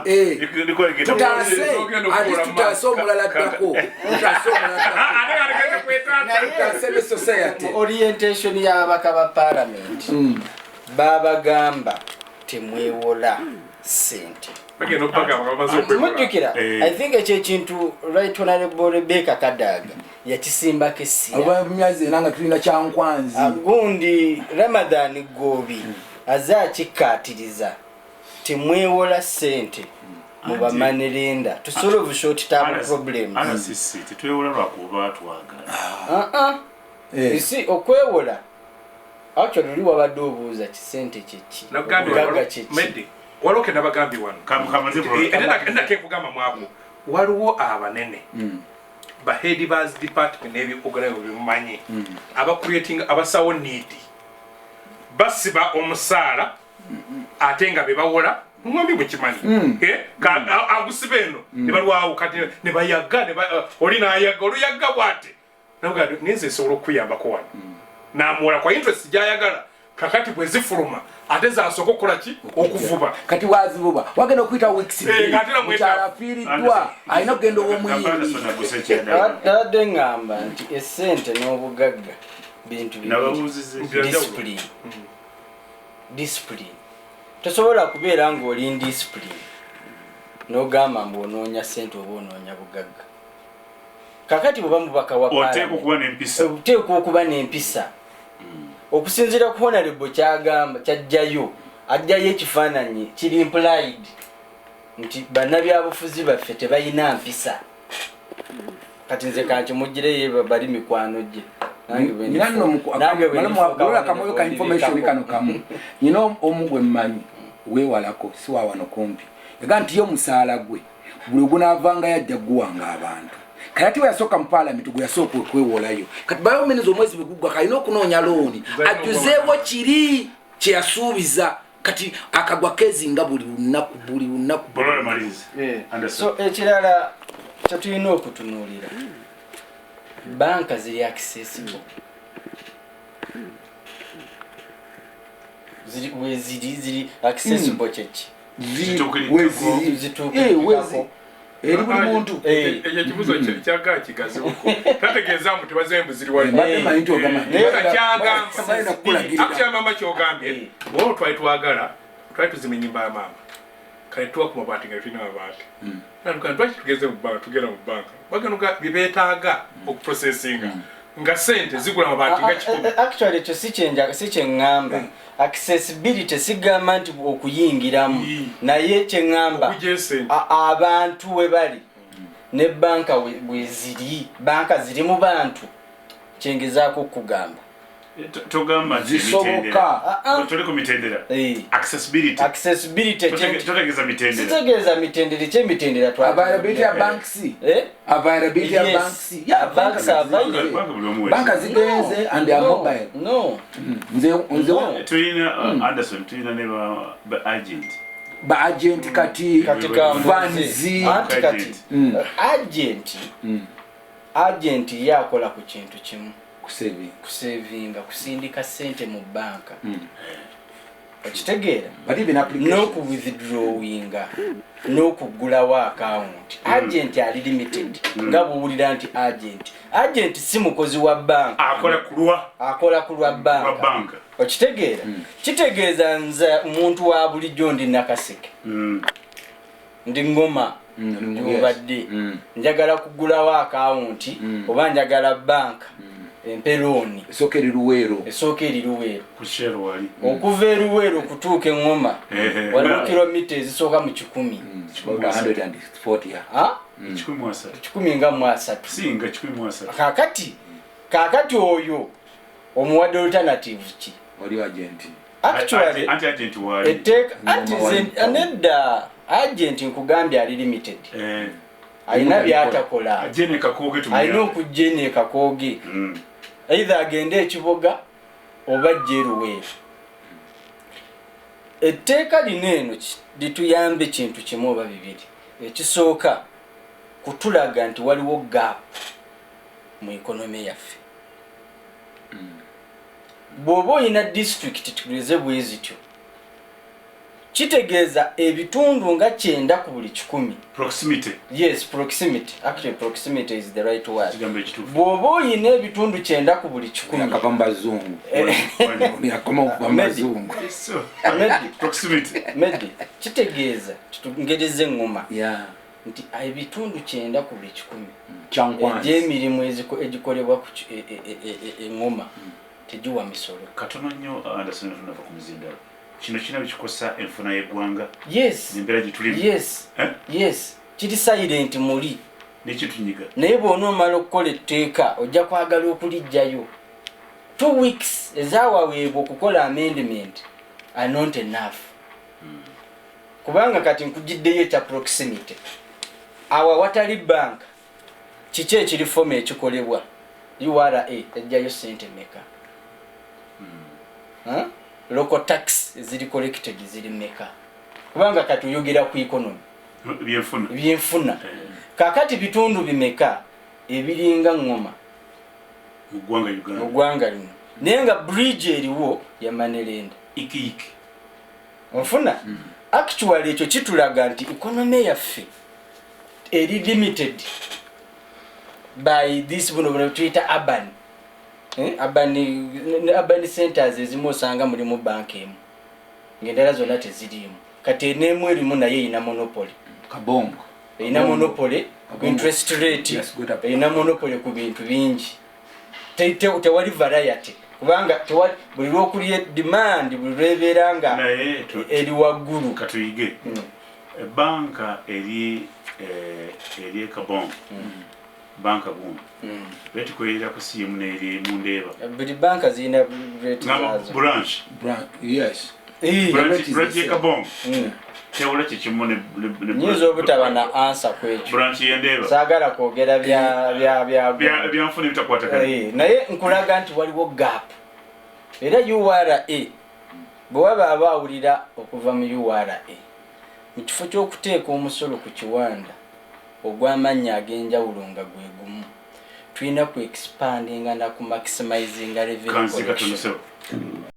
Speaker 4: Eh.
Speaker 1: Likola ligenda
Speaker 4: Tutaase
Speaker 3: Ogenda
Speaker 4: ate
Speaker 3: okukola mu
Speaker 4: tutaase omulala ddako, tutaase omulala ddako.
Speaker 3: Ate alegeze kwetaasa.
Speaker 4: Tutaase ne society.
Speaker 2: Orientation y'ababaka ba parliament, babagamba temwewola sente.
Speaker 3: Bagenda okubagamba nga bamaze okwewola.
Speaker 2: Mujjukira,
Speaker 1: Eh.
Speaker 2: I think ekyo ekintu Right Honorable Rebecca Kadaga yakisimbako essira.
Speaker 4: Oluvannyuma myezi ena nga tulina Kyankwanzi.
Speaker 2: Gundi Ramadan Gobi aze akikkaatiriza, temwewola sente mu ba money lender to solve short term problems.
Speaker 1: RCC tetwewola lwakuba twagala.
Speaker 2: Uh-uh.
Speaker 4: Eh.
Speaker 2: You see, okwewola actually oli wabadde obuuza kisente kyeki,
Speaker 3: Nagambye
Speaker 2: obugagga
Speaker 3: waliwo-
Speaker 2: kyeki.
Speaker 3: Meddy, waliwo ke nabagambye wano.
Speaker 1: Kamaze.
Speaker 3: Ate kekugamba mwako waliwo abanene ba head bas department n'ebyokulaba bimumanyi, abacreating, abasawo need, basiba omusaala ate nga bebawola mwembi mukimanyi. Eh, agusiba eno ne balwawo, kati ne bayaga oli n'ayaga oluyaga bwate navuga ninze nsobola okukuyambako wano, namuwola kwa interest gyayagala. Kakati bwe zifuluma ate zasooka okukola ki? Okuvuba.
Speaker 4: Kati wazivuba wagenda okuyita weeks
Speaker 3: Eh,
Speaker 4: bbiri,
Speaker 3: ate na
Speaker 4: mukyala afiiriddwa, alina kugenda ow'omuyindi.
Speaker 2: Nabadde ŋŋamba nti esente n'obugagga bintu bibiri.
Speaker 1: Nababuuzize.
Speaker 2: Discipline, discipline. Tosobola kubeera ng'oli indiscipline n'ogamba mbu onoonya sente oba onoonya bugagga. Kakati bweba mubaka wa
Speaker 1: Oteeka
Speaker 2: parliament,
Speaker 1: okuba n'empisa.
Speaker 2: oteekwa okuba n'empisa. Okusinziira ku honorable kyagamba, kyajjayo, ajjayo ekifaananyi kiri implied nti bannabyabufuzi baffe tebalina mpisa. Kati nze kankimugireyo, bali mikwano gye. Nange bwe
Speaker 4: Nina nno
Speaker 2: nange bwe ndifuuka
Speaker 4: lola kamoyo ka
Speaker 2: honorable
Speaker 4: information
Speaker 2: ndibikako.
Speaker 4: kano kamu. Nina omu gwe mmanyi, weewalako si wa wano kumpi, yaga nti ye omusaala gwe buli ogunaavanga yajja guwanga abantu. Kati ate bwe yasooka mu paalamenti, gwe yasooka okwewolayo, kati bayomeneza omwezi bwe guggwa kalina okunoonya looni ajjuzeewo kiri kyeyasuubiza. Kati akagwa kezinga buli lunaku, buli lunaku.
Speaker 1: Bolola malirize.
Speaker 2: Eh,
Speaker 1: Anderson.
Speaker 2: so ekirala kyetulina okutunuulira, banka ziri accessible. Ziri weziri, ziri accessible kyeki?
Speaker 4: Weziri.
Speaker 2: Zituukirirako.
Speaker 4: Eh, wezi eri buli muntu.
Speaker 2: Eh.
Speaker 3: Ekyo ekibuzo kyagaa kigazibuko, tategeeza mbu tebazembu ziri wali.
Speaker 4: Mbadde manyi nti ogamba
Speaker 3: Naye nga kyagamba
Speaker 4: Balina kukulagirira.
Speaker 3: Actually, mama kyogambye, olwo twali twagala, twali tuzima enyumba ya maama, kale tuwa ku mabaati nga tulina mabaati. Natuka lwaki tugeze mu banka, tugenda mu banka bagenda byebeetaaga okuprocessinga nga sente zigula amabaati nga 100.
Speaker 2: Actually ekyo si kyeŋŋamba. Accessibility sigamba nti okuyingiramu, naye kyeŋŋamba
Speaker 3: Okujja esente.
Speaker 2: abantu we bali ne banka bweziri, banka ziri mu bantu, kyengezaako okugamba.
Speaker 1: Togamba nti
Speaker 4: Zisoboka.
Speaker 1: emitendera.
Speaker 2: Ah, ah.
Speaker 1: Toli ku mitendera.
Speaker 2: Eh.
Speaker 1: Accessibility.
Speaker 2: Accessibility
Speaker 1: Totegeeza mitendera.
Speaker 2: Sitegeeza mitendera, ekyemitendera
Speaker 4: Availability ya banks.
Speaker 2: Eh?
Speaker 4: Availability ya
Speaker 2: Yes.
Speaker 4: banks. Yeah,
Speaker 2: Banks
Speaker 4: banka
Speaker 2: are available.
Speaker 1: Banka buli omu
Speaker 4: banka zigenze and they are
Speaker 2: No,
Speaker 4: mobile.
Speaker 2: no.
Speaker 4: Nze
Speaker 2: No.
Speaker 1: Tulina Anderson, tulina ne ba agent.
Speaker 4: Ba agent kati
Speaker 2: Kati kambuuze.
Speaker 4: Vanzi.
Speaker 2: Anti kati
Speaker 1: Agent.
Speaker 2: agent. Agent ye akola ku kintu kimu.
Speaker 4: Kusaving.
Speaker 2: Kusavinga, kusindika sente mu banka, okitegeera?
Speaker 4: But even application.
Speaker 2: N'okuwithdrawinga n'okuggulawo akawunti. Agent ali limited, nga bwowulira nti agent si mukozi wa banka.
Speaker 1: Akola kulwa
Speaker 2: Akola ku lwa
Speaker 1: lwa
Speaker 2: banka.
Speaker 1: Banka.
Speaker 2: Okitegeera? Kitegeeza nze omuntu wa bulijjo ndi Nakaseke, ndi Ngoma, gyobadde, njagala kugulawo akawunti oba njagala banka empe loan.
Speaker 4: Esooka eri Luweero.
Speaker 2: Esooka eri Luweero.
Speaker 1: Ku Shell wali.
Speaker 2: Okuva eRuweero okutuuka eŋŋoma, waliwo kilomita ezisooka mu 100.
Speaker 4: About 140, yeah.
Speaker 2: Ah?
Speaker 1: 130.
Speaker 2: 130.
Speaker 1: Singa 130.
Speaker 2: Kakati oyo omuwadde alternative ki?
Speaker 4: Wali agent.
Speaker 2: Actually,
Speaker 1: anti agent wali.
Speaker 2: Etteeka anti
Speaker 4: Ngoma wali.
Speaker 2: Nedda, agent nkugambye ali limited. Alina byatakola.
Speaker 1: Ajene Kakooge.
Speaker 2: Alina
Speaker 1: Tumuyambe.
Speaker 2: okujja eno eKakooge, either agende eKiboga oba ajja eRuweero. Etteeka lino eno lituyambe kintu kimu oba bibiri. Ekisooka, kutulaga nti waliwo gap mu economy yaffe. Bw'oba oyina disitulikiti tugeze bwe zityo, kitegeeza ebitundu nga 90 ku buli 100.
Speaker 1: Proximity.
Speaker 2: Yes, proximity. Actually, proximity is the right word.
Speaker 1: Kigambo ekituufu.
Speaker 2: Bw'oba oyina ebitundu 90 ku buli 100.
Speaker 4: Yakava mu bazungu, yakoma okuva mu
Speaker 2: Medi.
Speaker 4: bazungu.
Speaker 1: So,
Speaker 2: Medi.
Speaker 1: proximity.
Speaker 2: Medi, kitegeeza tugereze eŋŋoma nti ebitundu 90 ku buli 100
Speaker 4: Kyankwanzi.
Speaker 2: egy'emirimu egikolebwa ku eŋŋoma tegiwa misolo.
Speaker 1: Katono nnyo, Anderson, tunava ku muzindalo. Kino kirina bikikosa enfuna y'eggwanga
Speaker 2: Yes.
Speaker 1: embeera gye tulimu.
Speaker 2: Yes.
Speaker 1: Eh?
Speaker 2: Yes, kiri silent muli.
Speaker 1: Nekitunyiga.
Speaker 2: Naye bw'onoomala okukola etteeka, ojja kwagala okulijjayo. 2 weeks ezawaweebwa okukola amendment are not enough, kubanga kati nkugiddeyo ekya proximity. Awo awatali banka, kiki ekiri formal ekikolebwa? URA ejjayo sente meka? Huh? Local tax eziri collected ziri meka? Kubanga kati oyogera ku economy.
Speaker 1: Byenfuna.
Speaker 2: Byenfuna.
Speaker 1: Eh.
Speaker 2: Kakati bitundu bimeka ebiringa ŋŋoma
Speaker 1: Mu ggwanga
Speaker 2: mu
Speaker 1: Uganda?
Speaker 2: ggwanga lino, naye nga bridge eriwo ya money lender.
Speaker 1: Ikiiki.
Speaker 2: Onfuna? Actually, ekyo kitulaga nti economy yaffe eri limited by this buno buno tuyita urban, urban centers. Ezimu osanga mulimu banka emu, ngaendala zonna teziriimu. Kati eneemu erimu naye erina monopoly.
Speaker 4: Kabongo.
Speaker 2: Erina monopoly ku
Speaker 4: Kabongo.
Speaker 2: interest rate.
Speaker 4: Yes, good up.
Speaker 2: Erina monopoly ku bintu bingi. Tewali variety, kubanga tewali, buli lwokulya demand, buli lwebeera nga
Speaker 1: Naye
Speaker 2: eri waggulu.
Speaker 1: Katuyige banka eri eri eKabongo, banka gundi betukolera ku simu neri mundeeba.
Speaker 2: Buli banka zirina rate
Speaker 1: Ngamba
Speaker 2: zaazo.
Speaker 1: branch.
Speaker 4: Yes.
Speaker 1: Branch
Speaker 4: Rate is the
Speaker 1: branch
Speaker 4: same.
Speaker 1: yeKabongo tewola kyekimu
Speaker 2: Nyinza obutaba na answer ku ekyo.
Speaker 1: Branch yendeeba.
Speaker 2: Saagala kwogera bya
Speaker 1: Byanfuna ebitakwatagana.
Speaker 2: Naye nkulaga nti waliwo gap. Era URA bwe waba aba awulira okuva mu URA, mu kifo ky'okuteeka omusolo ku kiwanda ogw'amannya ag'enjawulo nga gwe gumu, tulina ku expandinga na ku maximizinga revenue
Speaker 1: Kansi katono.
Speaker 2: collection.
Speaker 1: Sebo.